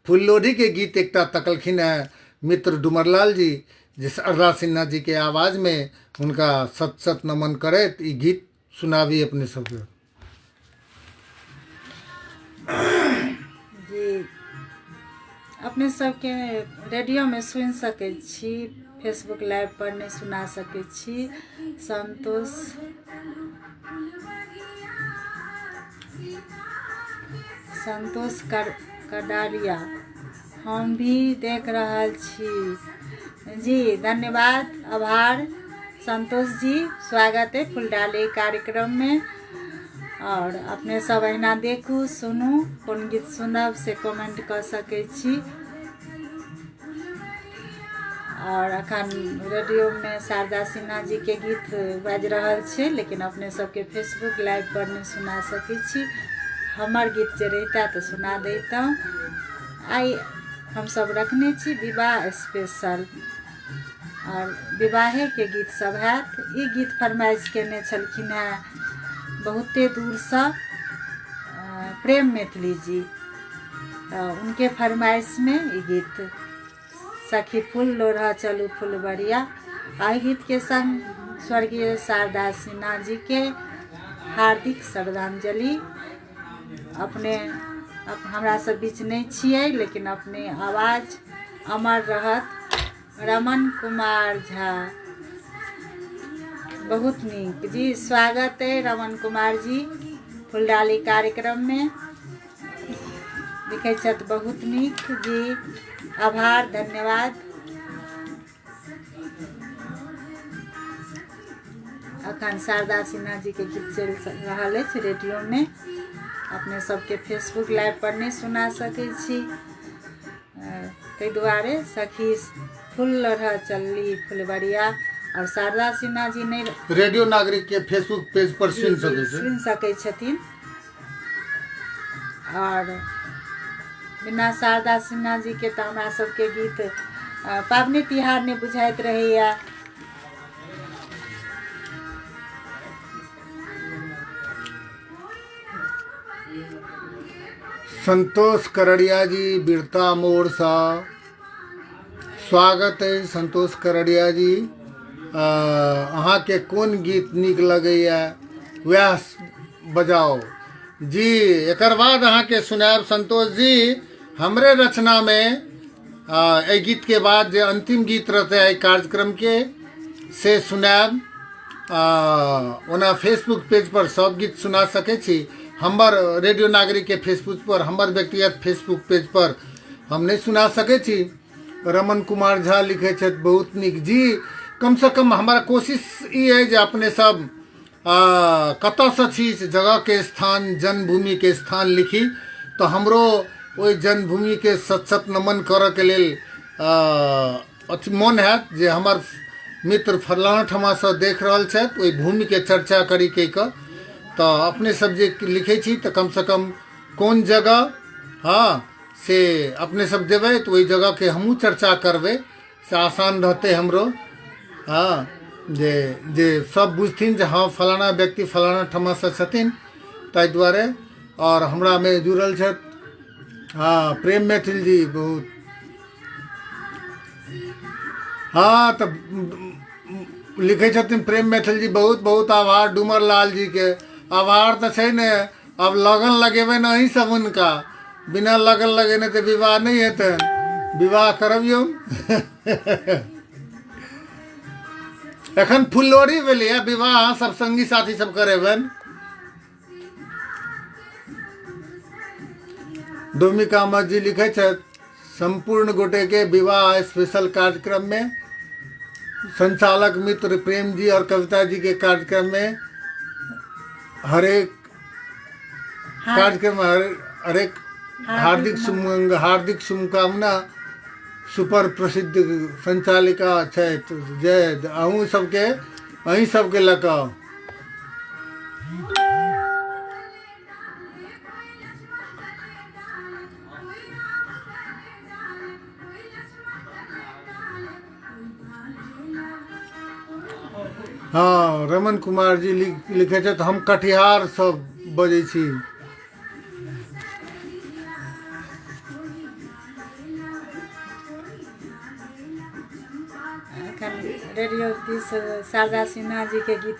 फुललोढ़ीके गीत एकटा तकलखिन हेँ मित्र डुमरलाल जी, जे शारदा सिन्हा जीके आवाजमे हुनका सत सत नमन करैत ई गीत सुनाबी अपने सबके। जी, अपने सबके रेडियोमे सुनि सकै छी, फेसबुक लाइव पर नहि सुना सकै छी। संतोष संतोष कर कडारिया हम भी देख रहल छी जी, धन्यवाद आभार संतोष जी, स्वागत है फुलडाली कार्यक्रम में। और अपने सब अहिना देखू सुनू, कोन गीत सुनब से कमेंट कऽ सकै छी। और अखन रेडियो में शारदा सिन्हा जी के गीत बाजि रहल छै, लेकिन अपने सबके फेसबुक लाइव पर नहि सुना सकै छी। हमर गीत जे रहिता तऽ सुना दैतहुँ। आइ हमसब रखने छी विवाह स्पेशल और विवाहेके गीत सब हैत। ई गीत फरमाइश केने छलखिन हेँ बहुते दूरसँ प्रेम मैथिली जी, तऽ उनके फरमाइशमे ई गीत सखी फूल लोढ़ा चलू फुलबरिया। एहि गीतके संग स्वर्गीय शारदा सिन्हा जीके हार्दिक श्रद्धांजलि। अपने हमरा सब बीच नहि छियै, लेकिन अपने आवाज अमर रहत। रमन कुमार झा बहुत नीक जी, स्वागत है रमन कुमार जी फुलडाली कार्यक्रम में। लिखै छथि बहुत नीक जी, आभार धन्यवाद। अखन शारदा सिन्हा जी के गीत चलि रहल अछि रेडियो में, अपने सबके फेसबुक लाइव पर नहि सुना सकै छी, ताहि दुआरे सखी फूल लोढ़ऽ चलली फुलबरिया। और शारदा सिन्हा जी नहि रेडियो नागरिक के फेसबुक पेज पर सुनि सकै छी, सुनि सकै छथिन। और बिना शारदा सिन्हा जी के तऽ हमरा सबके गीत पाबनि तिहार नहि बुझाइत रहैया। संतोष करड़िया जी बिरता मोड़सँ स्वागत है संतोष करड़िया जी। अहाँके कोन गीत नीक लगैया वएह बजाओ जी। एकर बाद अहाँके सुनायब संतोष जी हमरे रचनामे एहि गीतके बाद जे अंतिम गीत रहतै एहि कार्यक्रमके से सुनायब। ओना फेसबुक पेज पर सब गीत सुना सकै छी, हमर रेडियो नागरिकके फेसबुक पर, हमर व्यक्तिगत फेसबुक पेज पर हम नहि सुना सकै छी। रमन कुमार झा लिखै छथि बहुत नीक जी। कमसँ कम हमर कोशिश ई अइ जे अपने सब कतऽसँ छी से जगहके स्थान, जन्मभूमिके स्थान लिखी तऽ हमरो ओहि जन्मभूमिके सत सत नमन करऽके लेल अथी मोन हैत जे हमर मित्र फलाना ठमासँ देख रहल छथि, ओहि भूमिके चर्चा करी कहि कऽ। तऽ अपने सब जे लिखै छी तऽ कमसँ कम कोन जगह हँ से अपने सब देबै तऽ ओहि जगहके हमहूँ चर्चा करबै, से आसान रहतै हमरो। हँ जे जे सब बुझथिन जे हँ फलाना व्यक्ति फलाना ठमासँ छथिन, ताहि दुआरे। आओर हमरामे जुड़ल छथि हँ प्रेम मैथिल जी बहुत हँ तऽ लिखै छथिन प्रेम मैथिल जी बहुत बहुत आभार डूमर लाल जीके। आभार तऽ छै ने, आब लगन लगेबनि अहीं सब हुनका। बिना लगन लगेने तऽ विवाह नहि हेतनि। विवाह करबियौ। एखन फुललोढ़ी भेलैए, विवाह अहाँ सब संगी साथी सब करेबनि। डोमी कामत जी लिखै छथि, सम्पूर्ण गोटे के विवाह स्पेशल कार्यक्रम में संचालक मित्र प्रेम जी और कविता जी के कार्यक्रम में हरेक कार्यक्रम हरेक हार्दिक हार्दिक शुभकामना। सुपर प्रसिद्ध संचालिका छथि। जय अहूँ सबके, अहीं सबके लऽ कऽ। हँ, रमन कुमार जी लिखै छथि, हम कटिहारसँ बजै छी। एखन रेडियो दिस शारदा सिन्हा जीके गीत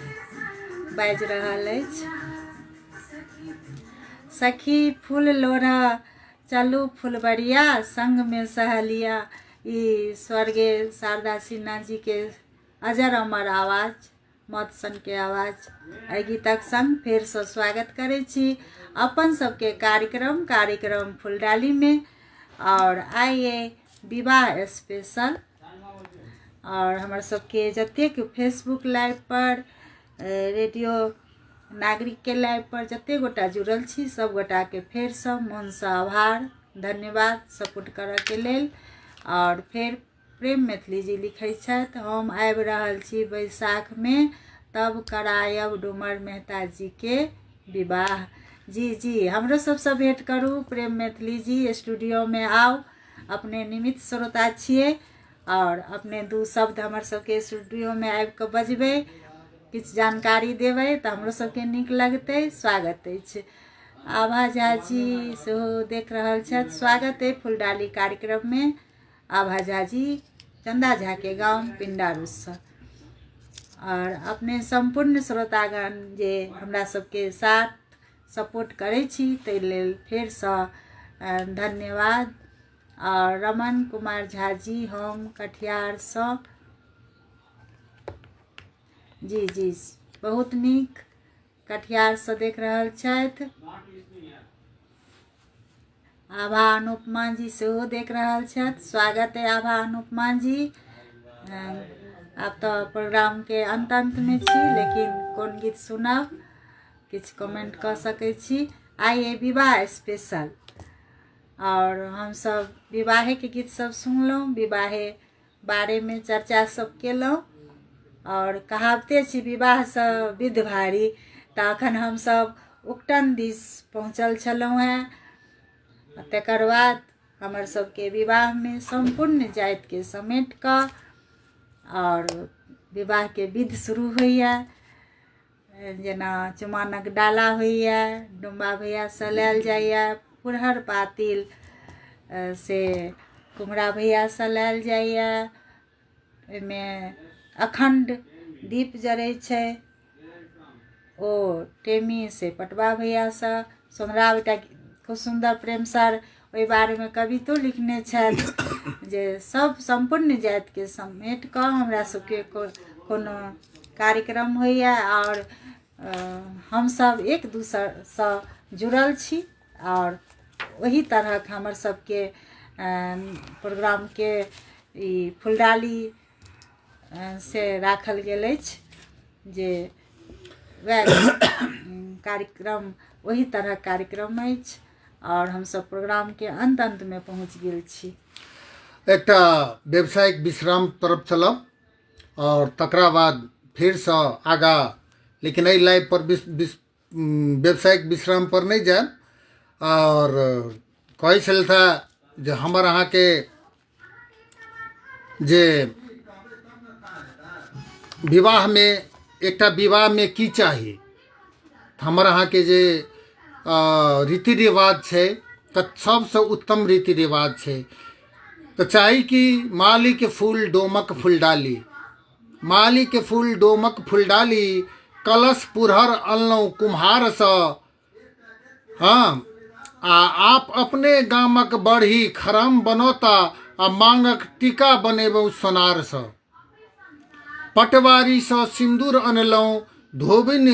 बाजि रहल अछि। सखी फूल लोढ़ऽ चलू फुलबरिया संगमे सहेलिया। ई स्वर्गीय शारदा सिन्हा जीके अजर अमर आवाज, मत सनके आवाज। एहि गीतक संग फेरसँ स्वागत करै छी अपन सबके कार्यक्रम कार्यक्रम फुलडालीमे। आओर आइ अइ विवाह स्पेशल। आओर हमर सबके जतेक फेसबुक लाइव पर, रेडियो नागरिकके लाइव पर जतेक गोटा जुड़ल छी, सब गोटाके फेरसँ मोनसँ आभार, धन्यवाद सपोर्ट करऽके लेल। आओर फेर प्रेम मैथिली जी लिखै छथि, हम आबि रहल छी बैसाखमे, तब करायब डोमर मेहता जीके विवाह। जी जी, हमरो सबसँ भेँट करू प्रेम मैथिली जी, स्टूडियोमे आउ। अपने निमित्त श्रोता छियै आओर अपने दू शब्द हमर सबके स्टूडियोमे आबि कऽ बजबै, किछु जानकारी देबै तऽ हमरो सबके नीक लगतै। स्वागत अछि। आभा झा जी सेहो देख रहल छथि। स्वागत अइ फुलडाली कार्यक्रममे आभा झा जी, चन्दा झाके गाम पिण्डारूससँ। आओर अपने सम्पूर्ण श्रोतागण जे हमरा सबके साथ सपोर्ट करै छी, ताहि लेल फेरसँ धन्यवाद। आओर रमन कुमार झा जी, हम कटिहारसँ। जी जी, बहुत नीक, कटिहारसँ देख रहल छथि। आभा अनुपमा जी सेहो देख रहल छथि। स्वागत है आभा अनुपमा जी। आब तऽ प्रोग्रामके अन्त अन्तमे छी, लेकिन कोन गीत सुनब किछु कमेंट कऽ सकै छी। आइ अइ विवाह स्पेशल आओर हमसभ विवाहेके गीत सब सुनलहुँ, विवाहे बारेमे चर्चा सब केलहुँ। आओर कहावते छी विवाहसँ विध भारी, तऽ अखन हमसभ उकटन दिस पहुँचल छलहुँ हेँ। तकर बाद हमर सबके विवाहमे सम्पूर्ण जातिके समेट कऽ आओर विवाहके विध शुरू होइए। जेना चुमानक डाला होइए, डुम्बा भैयासँ लायल जाइए, पुरहर पातिल से कुमरा भैयासँ लायल जाइए, ओहिमे अखण्ड दीप जरै छै, ओ टेमी से पटवा भैयासँ। सोनरा बेटा खूब सुन्दर प्रेम सर ओहि बारेमे कवितो लिखने छथि जे सब सम्पूर्ण जातिके समेट कऽ हमरा सबके कोनो कार्यक्रम होइए आओर हमसब एक दोसरसँ जुड़ल छी। आओर ओही तरहक हमर सबके प्रोग्रामके ई फुलडाली से राखल गेल अछि जे वएह कार्यक्रम, ओही तरहक कार्यक्रम अछि। आओर हमसब प्रोग्रामके अन्त अन्तमे पहुँच गेल छी। एकटा व्यावसायिक विश्राम तरफ चलब आओर तकरा बाद फेरसँ आगाँ, लेकिन एहि लाइव पर व्यावसायिक विश्राम पर नहि जायब। आओर कहै छलथि हे जे हमर अहाँके जे विवाहमे, एकटा विवाहमे की चाही, हमर अहाँके जे रीति रिवाज छै तऽ सबसँ उत्तम रीति रिवाज छै। तऽ चाही कि मालीके फूल डोमक फुलडाली, मालीके फूल डोमक फुलडाली, कलश पुरहर अनलहुँ कुम्हारसँ, हँ, आ आप अपने गामक बढ़ी खराम बनौता आ मांगक टीका बनेबौ सोनारसँ। पटवारीसँ सिन्दूर अनलहुँ, धोबिन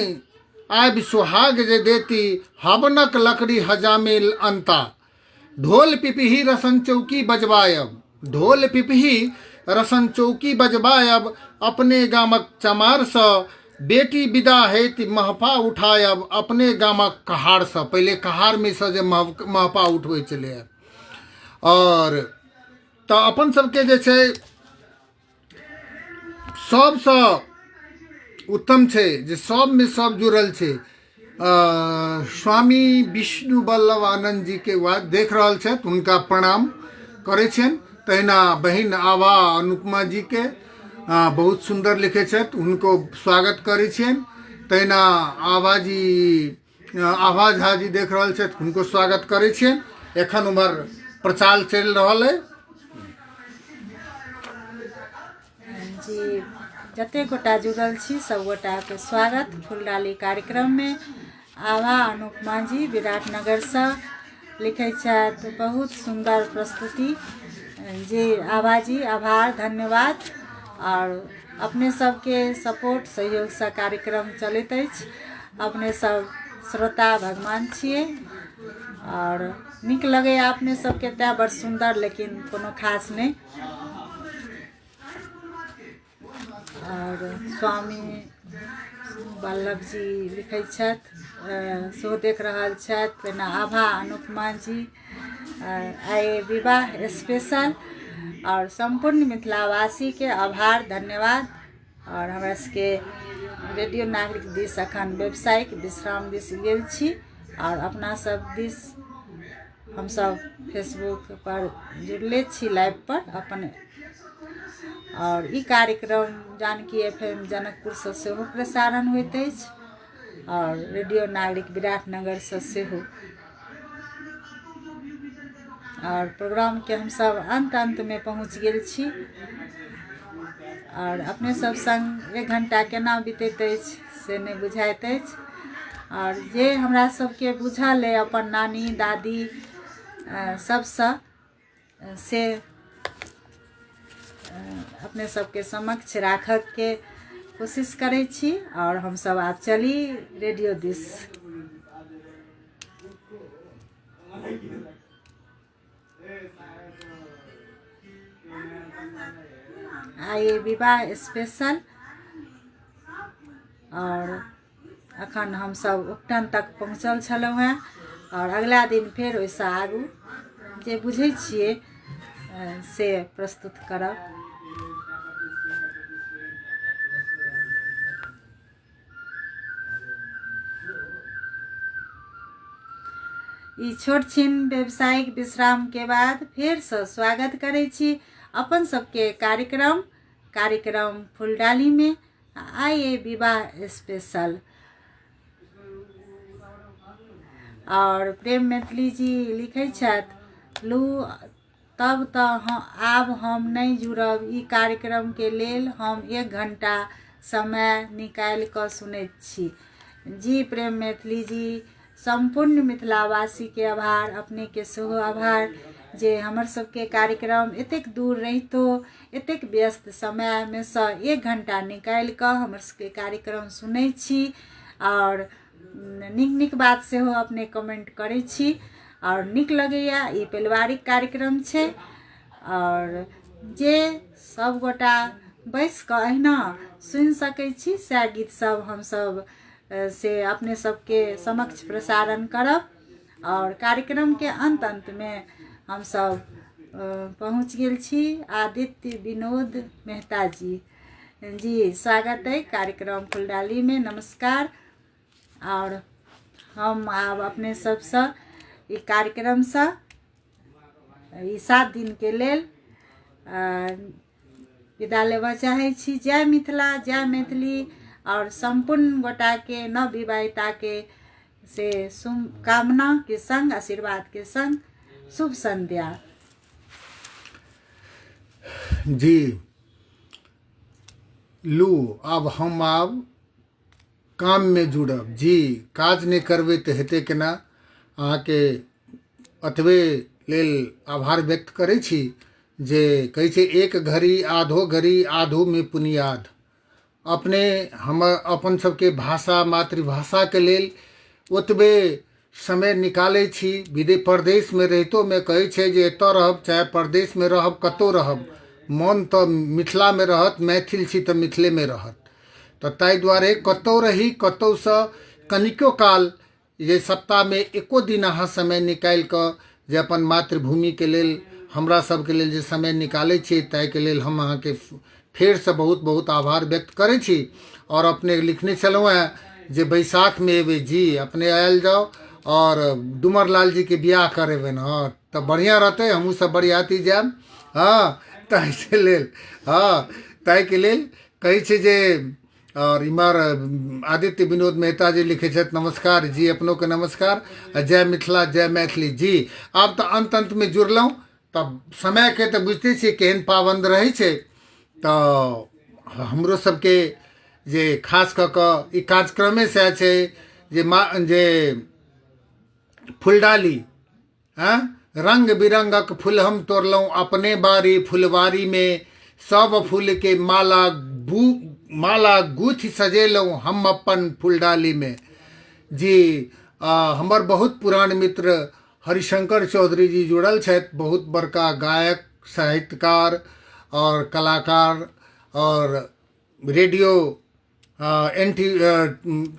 आबि सोहाग जे देती, हवनक लकड़ी हजामे अनता। ढोल पिपही रसन चौकी बजबायब, ढोल पिपही रसन चौकी बजबायब अपने गामक चमारसँ। बेटी विदा होइत महफा उठायब अपने गामक कहारसँ। पहिले कहारमे सँ जे महफा उठबै छलैए। आओर तऽ अपन सबके जे छै सबसँ उत्तम छै जे सबमे सब जुड़ल छै। स्वामी विष्णु वल्लभ आनन्द जीके बात देख रहल छथि, हुनका प्रणाम करै छियनि। तहिना बहिन आभा अनुपमा जीके बहुत सुन्दर लिखै छथि, हुनको स्वागत करै छियनि। तहिना आभा जी, आभा झा जी देख रहल छथि, हुनको स्वागत करै छियनि। एखन उम्हर प्रचार चलि रहल अइ। जी, जतेक गोटा जुड़ल छी सब गोटाके स्वागत फुलडाली कार्यक्रममे। आभा अनुपमा जी विराटनगरसँ लिखै छथि, बहुत सुन्दर प्रस्तुति। जी आभा जी, आभार, धन्यवाद। आओर अपने सबके सपोर्ट सहयोगसँ कार्यक्रम चलैत अछि। अपने सब श्रोता भगवान छियै आओर नीक लगैए अपने सबके तैँ बड़ सुन्दर, लेकिन कोनो खास नहि। आओर स्वामी वल्लभ जी लिखै छथि, सेहो देख रहल छथि। तेना आभा अनुपमा जी, आइ विवाह स्पेशल, आओर सम्पूर्ण मिथिलावासीके आभार, धन्यवाद। आओर हमरा सबके रेडियो नागरिक दिस अखन व्यावसायिक विश्राम दिस गेल छी आओर अपना सब दिस हमसब फेसबुक पर जुड़ले छी लाइव पर अपन। आओर ई कार्यक्रम जानकी एफ एम जनकपुरसँ सेहो प्रसारण होइत अछि आओर रेडियो नागरिक विराटनगरसँ सेहो। आओर प्रोग्रामके हमसब अन्त अन्तमे पहुँच गेल छी आओर अपने सब सङ्ग एक घण्टा केना बितैत अछि से नहि बुझाइत अछि। आओर जे हमरा सबके बुझल अइ अपन नानी दादी सबसँ से अपने सबके समक्ष राखऽके कोशिश करै छी। आओर हमसब आब चली रेडियो दिस। आइ विवाह स्पेशल आओर अखन हमसब उपटन तक पहुँचल छलहुँ हेँ आओर अगिला दिन फेर ओहिसँ आगू जे बुझै छियै से प्रस्तुत करब। ई छोट छिन व्यावसायिक विश्रामके बाद फेरसँ स्वागत करै छी अपन सबके कार्यक्रम कार्यक्रम फुलडालीमे। आइ ए विवाह स्पेशल। आओर प्रेम मैथिली जी लिखै छथि, लू तब तऽ आब हम नहि जुड़ब ई कार्यक्रमके लेल, हम एक घण्टा समय निकालि कऽ सुनैत छी। जी प्रेम मैथिली जी, सम्पूर्ण मिथिलावासीके आभार, अपनेके सेहो आभार जे हमर सबके कार्यक्रम एतेक दूर रहितो एतेक व्यस्त समयमे सँ एक घण्टा निकालि कऽ हमर सबके कार्यक्रम सुनै छी आओर नीक नीक बात सेहो अपने कमेन्ट करै छी आओर नीक लगैए। ई पारिवारिक कार्यक्रम छै आओर जे सभगोटा बैसि कऽ अहिना सुनि सकै छी सएह गीत सब हमसब से अपने सबके समक्ष प्रसारण करब। आओर कार्यक्रमके अन्त अन्तमे हमसब पहुँच गेल छी। आदित्य विनोद मेहता जी, जी स्वागत अइ कार्यक्रम फुलडालीमे, नमस्कार। आओर हम आब अपने सबसँ ई कार्यक्रमसँ ई 7 दिनके लेल विदा लेबऽ चाहै छी। जय मिथिला, जय मैथिली। आओर सम्पूर्ण गोटाके नवविवाहिताके से शुभकामनाके सङ्ग, आशीर्वादके सङ्ग शुभ सन्ध्या। जी लू, आब हम आब काममे जुड़ब। जी, काज नहि करबै तऽ हेतै केना? अहाँके अतबे लेल आभार व्यक्त करै छी जे कहै छै एक घड़ी आधो घड़ी आधोमे पुनियाद। अपने हमर अपन सबके भाषा मातृभाषाके लेल ओतबे समय निकालै छी। विदेश परदेशमे रहितोमे कहै छै जे एतऽ रहब चाहे परदेशमे रहब कतहु रहब मन तऽ मिथिलामे रहत, मैथिल छी तऽ मिथिलेमे रहत। तऽ ताहि दुआरे कतहु रही कतहुसँ कनिको काल जे सप्ताहमे एको दिन अहाँ समय निकालि कऽ जे अपन मातृभूमिके लेल हमरा सबके लेल जे समय निकालै छी ताहिके लेल हम अहाँके फेरसँ बहुत बहुत आभार व्यक्त करै छी। आओर अपने लिखने छलहुँ हेँ जे बैसाखमे एबै जी, अपने आयल जाउ आओर डुमर लाल जीके बियाह करेबनि। हँ तऽ बढ़िआँ रहतै, हमहूँ सब बरियाती जायब। हँ ताहिके लेल, हँ ताहिके लेल कहै छै जे। आओर इम्हर आदित्य विनोद मेहता जी लिखै छथि नमस्कार जी, अपनोके नमस्कार आ जय मिथिला जय मैथिली जी। आब तऽ अन्त अन्तमे जुड़लहुँ तऽ समयके तऽ बुझिते छियै केहन पाबन्द रहै छै। तऽ हमरो सबके जे खास कऽ कऽ ई कार्यक्रमे सएह छै जे मा जे फुलडाली हँ रंग बिरंगक फूल हम तोड़लहुँ अपने बाड़ी फुलवारीमे, सब फूलके माला गु माला गुथि सजेलहुँ हम अपन फुलडालीमे जी। हमर बहुत पुरान मित्र हरिशंकर चौधरी जी जुड़ल छथि, बहुत बड़का गायक साहित्यकार आओर कलाकार आओर radio N T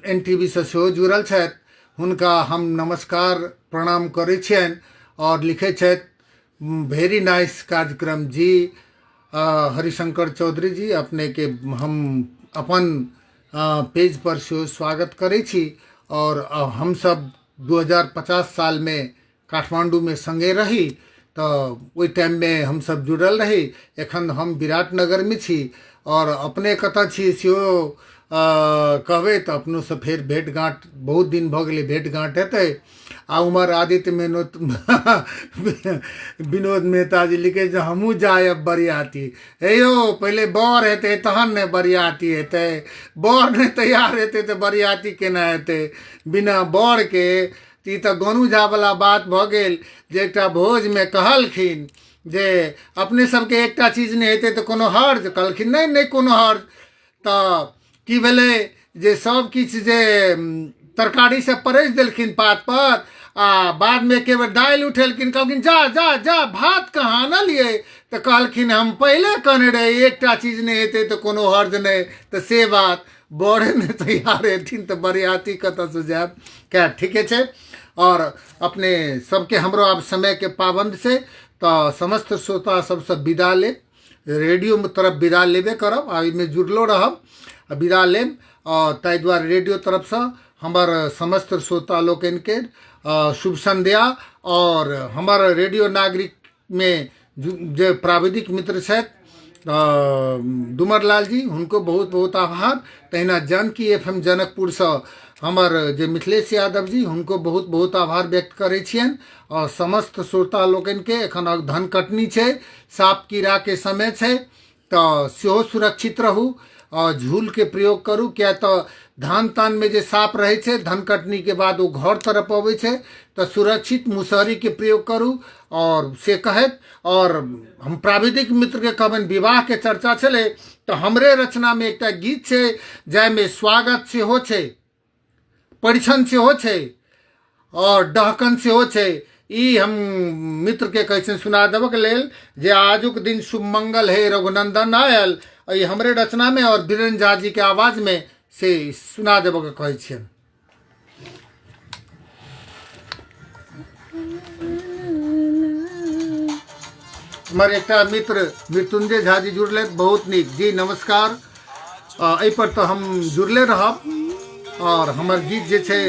N T V सँ सेहो जुड़ल छथि। हुनका हम नमस्कार प्रणाम करै छियनि। आओर लिखै छथि भेरी नाइस कार्यक्रम जी। हरिशंकर चौधरी जी अपनेके हम अपन पेज पर सेहो स्वागत करै छी। आओर हमसब 2050 सालमे काठमाण्डूमे सङ्गे रही तऽ ओहि टाइममे हमसब जुड़ल रही। एखन हम विराटनगरमे छी आओर अपने कतऽ छी सेहो कहबै तऽ अपनोसँ फेर भेँट घाँट, बहुत दिन भऽ गेलै भेँट घाँट हेतै। आ उमहर आदित्य मेनोत विनोद मेहता जी लिखै छै हमहूँ जायब बरियाती। हे यौ पहिले बर हेतै तहन ने बरियाती हेतै, बर नहि तैयार हेतै तऽ बरियाती केना हेतै बिना बरके। ई तऽ गोनू झावला बात भऽ गेल जे एकटा भोजमे कहलखिन जे अपने सबके एकटा चीज नहि हेतै तऽ कोनो हर्ज? कहलखिन नहि नहि कोनो हर्ज। तऽ की भेलै जे सब किछु जे तरकारी सब परसि देलखिन पातपर आ बादमे एके बेर दालि उठेलखिन, कहलखिन जा जा जा भात कहाँ आनलियै? तऽ कहलखिन हम पहिले कहने रही एकटा चीज नहि हेतै तऽ कोनो हर्ज नहि। तऽ से बात बड़े नहि तैयार हेथिन तऽ बरियाती कतऽसँ जायब। खैर ठीके छै। आओर अपने सबके हमरो आब समयके पाबन्द छै तऽ समस्त श्रोता सबसँ विदा लेब, रेडियो तरफ विदा लेबे करब आ एहिमे जुड़लो रहब आ विदा लेब। आओर ताहि दुआरे रेडियो तरफसँ हमर समस्त श्रोता लोकनिके शुभ सन्ध्या। आओर हमर रेडियो नागरिकमे जे प्राविधिक मित्र छथि डुमर लाल जी, हुनको बहुत बहुत आभार। तहिना जानकी एफ एम जनकपुरसँ हमर जे मिथिलेश यादव जी, हुनको बहुत बहुत आभार व्यक्त करै छियनि। आओर समस्त श्रोता लोकनिके एखन धन कटनी छै, साँप कीड़ाके समय छै, तऽ सेहो सुरक्षित रहू आओर झूलके प्रयोग करू, किया तऽ धान तानमे जे साँप रहै छै धन कटनीके बाद ओ घर तरफ अबै छै, तऽ सुरक्षित मुसहरीके प्रयोग करू। आओर से कहैत आओर हम प्राविधिक मित्रके कहबनि, विवाहके चर्चा छलै तऽ हमरे रचनामे एकटा गीत छै जाहिमे स्वागत सेहो छै, परिछन सेहो छै आओर डहकन सेहो छै। ई हम मित्रके कहै छियनि सुना देबऽके लेल जे आजुक दिन शुभ मंगल हे रघुनंदन आयल, ई हमरे रचनामे आओर वीरेन्द्र झा जीके आवाजमे से सुना देबऽके कहै छियनि। हमर एकटा मित्र मृत्युंजय झा जी जुड़ले, बहुत नीक जी, नमस्कार। एहिपर तऽ हम जुड़ले रहब। आओर हमर गीत जे छै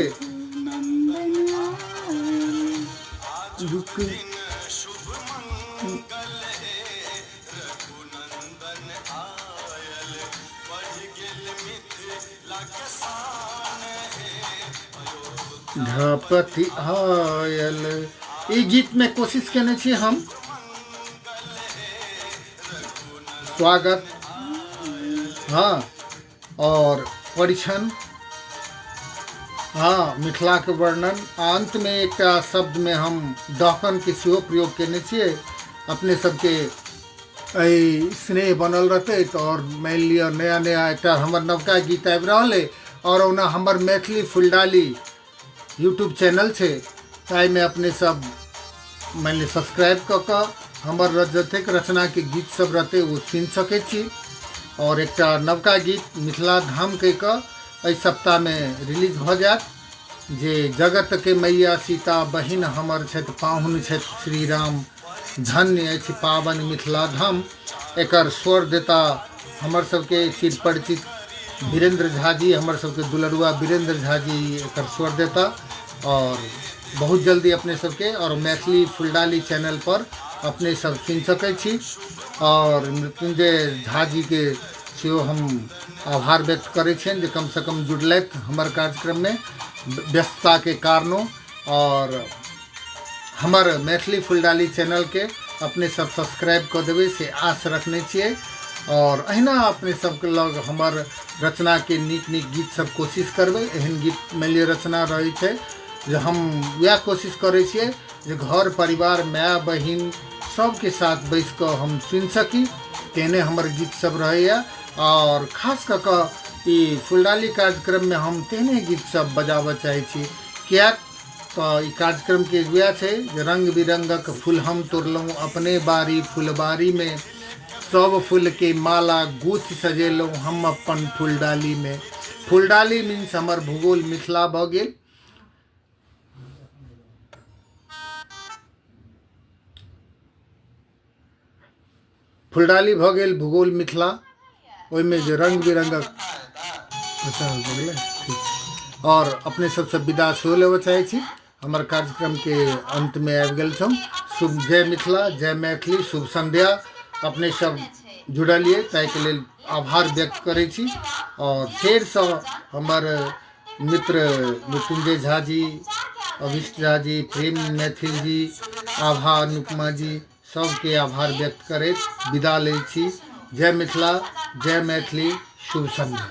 धपति आयल, ई गीतमे कोशिश केने छी हम स्वागत, हाँ, और परिछन। हँ, मिथिलाके वर्णन। आ अन्तमे एकटा शब्दमे हम डहकनके सेहो प्रयोग कयने छियै। अपने सबके एहि स्नेह बनल रहतै तऽ आओर मानि लिअ नया नया एकटा हमर नवका गीत आबि रहल अइ। आओर ओना हमर मैथिली फुलडाली यूट्यूब चैनल छै, ताहिमे अपने सब मानि लिअ सब्सक्राइब कऽ कऽ हमर जतेक रचनाके गीत सब रहतै ओ सुनि सकै छी। आओर एकटा नवका गीत मिथिला धाम कहि कऽ एहि सप्ताहमे रिलीज भऽ जायत, जे जगतके मैया सीता बहिन हमर छथि पाहुन छथि श्री राम, धन्य अछि पावन मिथिला धाम। एकर स्वर देता हमर सबके चिर परिचित वीरेंद्र झा जी, हमर सबके दुलरुआ वीरेंद्र झा जी एकर स्वर देता। और बहुत जल्दी अपने सबके और मैथिली फुलडाली चैनल पर अपने सब सुनि सकै छी। और मृत्युंजय झा जी के सेहो हम आभार व्यक्त करै छियनि जे कमसँ कम जुड़लथि हमर कार्यक्रममे व्यस्तताके कारणो। और हमर मैथिली फुलडाली चैनलके अपने सब सब्सक्राइब कऽ देबै से आस रखने छियै। और अहिना अपने सबके लग हमर रचनाके नीक नीक गीत सब कोशिश करबै। एहन गीत मानि लिअ रचना रहै छै जे हम वएह कोशिश करै छियै जे घर परिवार माय बहिन सबके साथ बैस कऽ हम सुनि सकी, तेहने हमर गीत सब रहैए। और खास कऽ कऽ ई फुलडाली कार्यक्रममे हम तेहने गीत सब बजाबऽ चाहै छी, किएक तऽ ई कार्यक्रमके वएह छै जे रङ्ग बिरङ्गक फूल हम तोड़लहुँ अपने बाड़ी फुलबाड़ीमे, सब फूलके माला गुथि सजेलहुँ हम अपन फुलडालीमे। फुलडाली मीन्स हमर भूगोल मिथिला भऽ गेल। फुलडाली भऽ गेल भूगोल मिथिला, ओहिमे जे रङ्ग बिरङ्गक अच्छा भऽ गेलै, ठीक छै। आओर अपने सबसँ विदा सेहो लेबऽ चाहै छी। हमर कार्यक्रमके अन्तमे आबि गेल छौं। शुभ जय मिथिला, जय मैथिली, शुभ सन्ध्या। अपने सब जुड़लियै ताहिके लेल आभार व्यक्त करै छी। आओर फेरसँ हमर मित्र मृत्युंजय झा जी, अभिष्ट झा जी, प्रेम मैथिल जी, आभा अनुपमा जी, सबके आभार व्यक्त करैत विदा लै छी। जय मिथिला, जय मैथिली, शुभ सन्ध्या।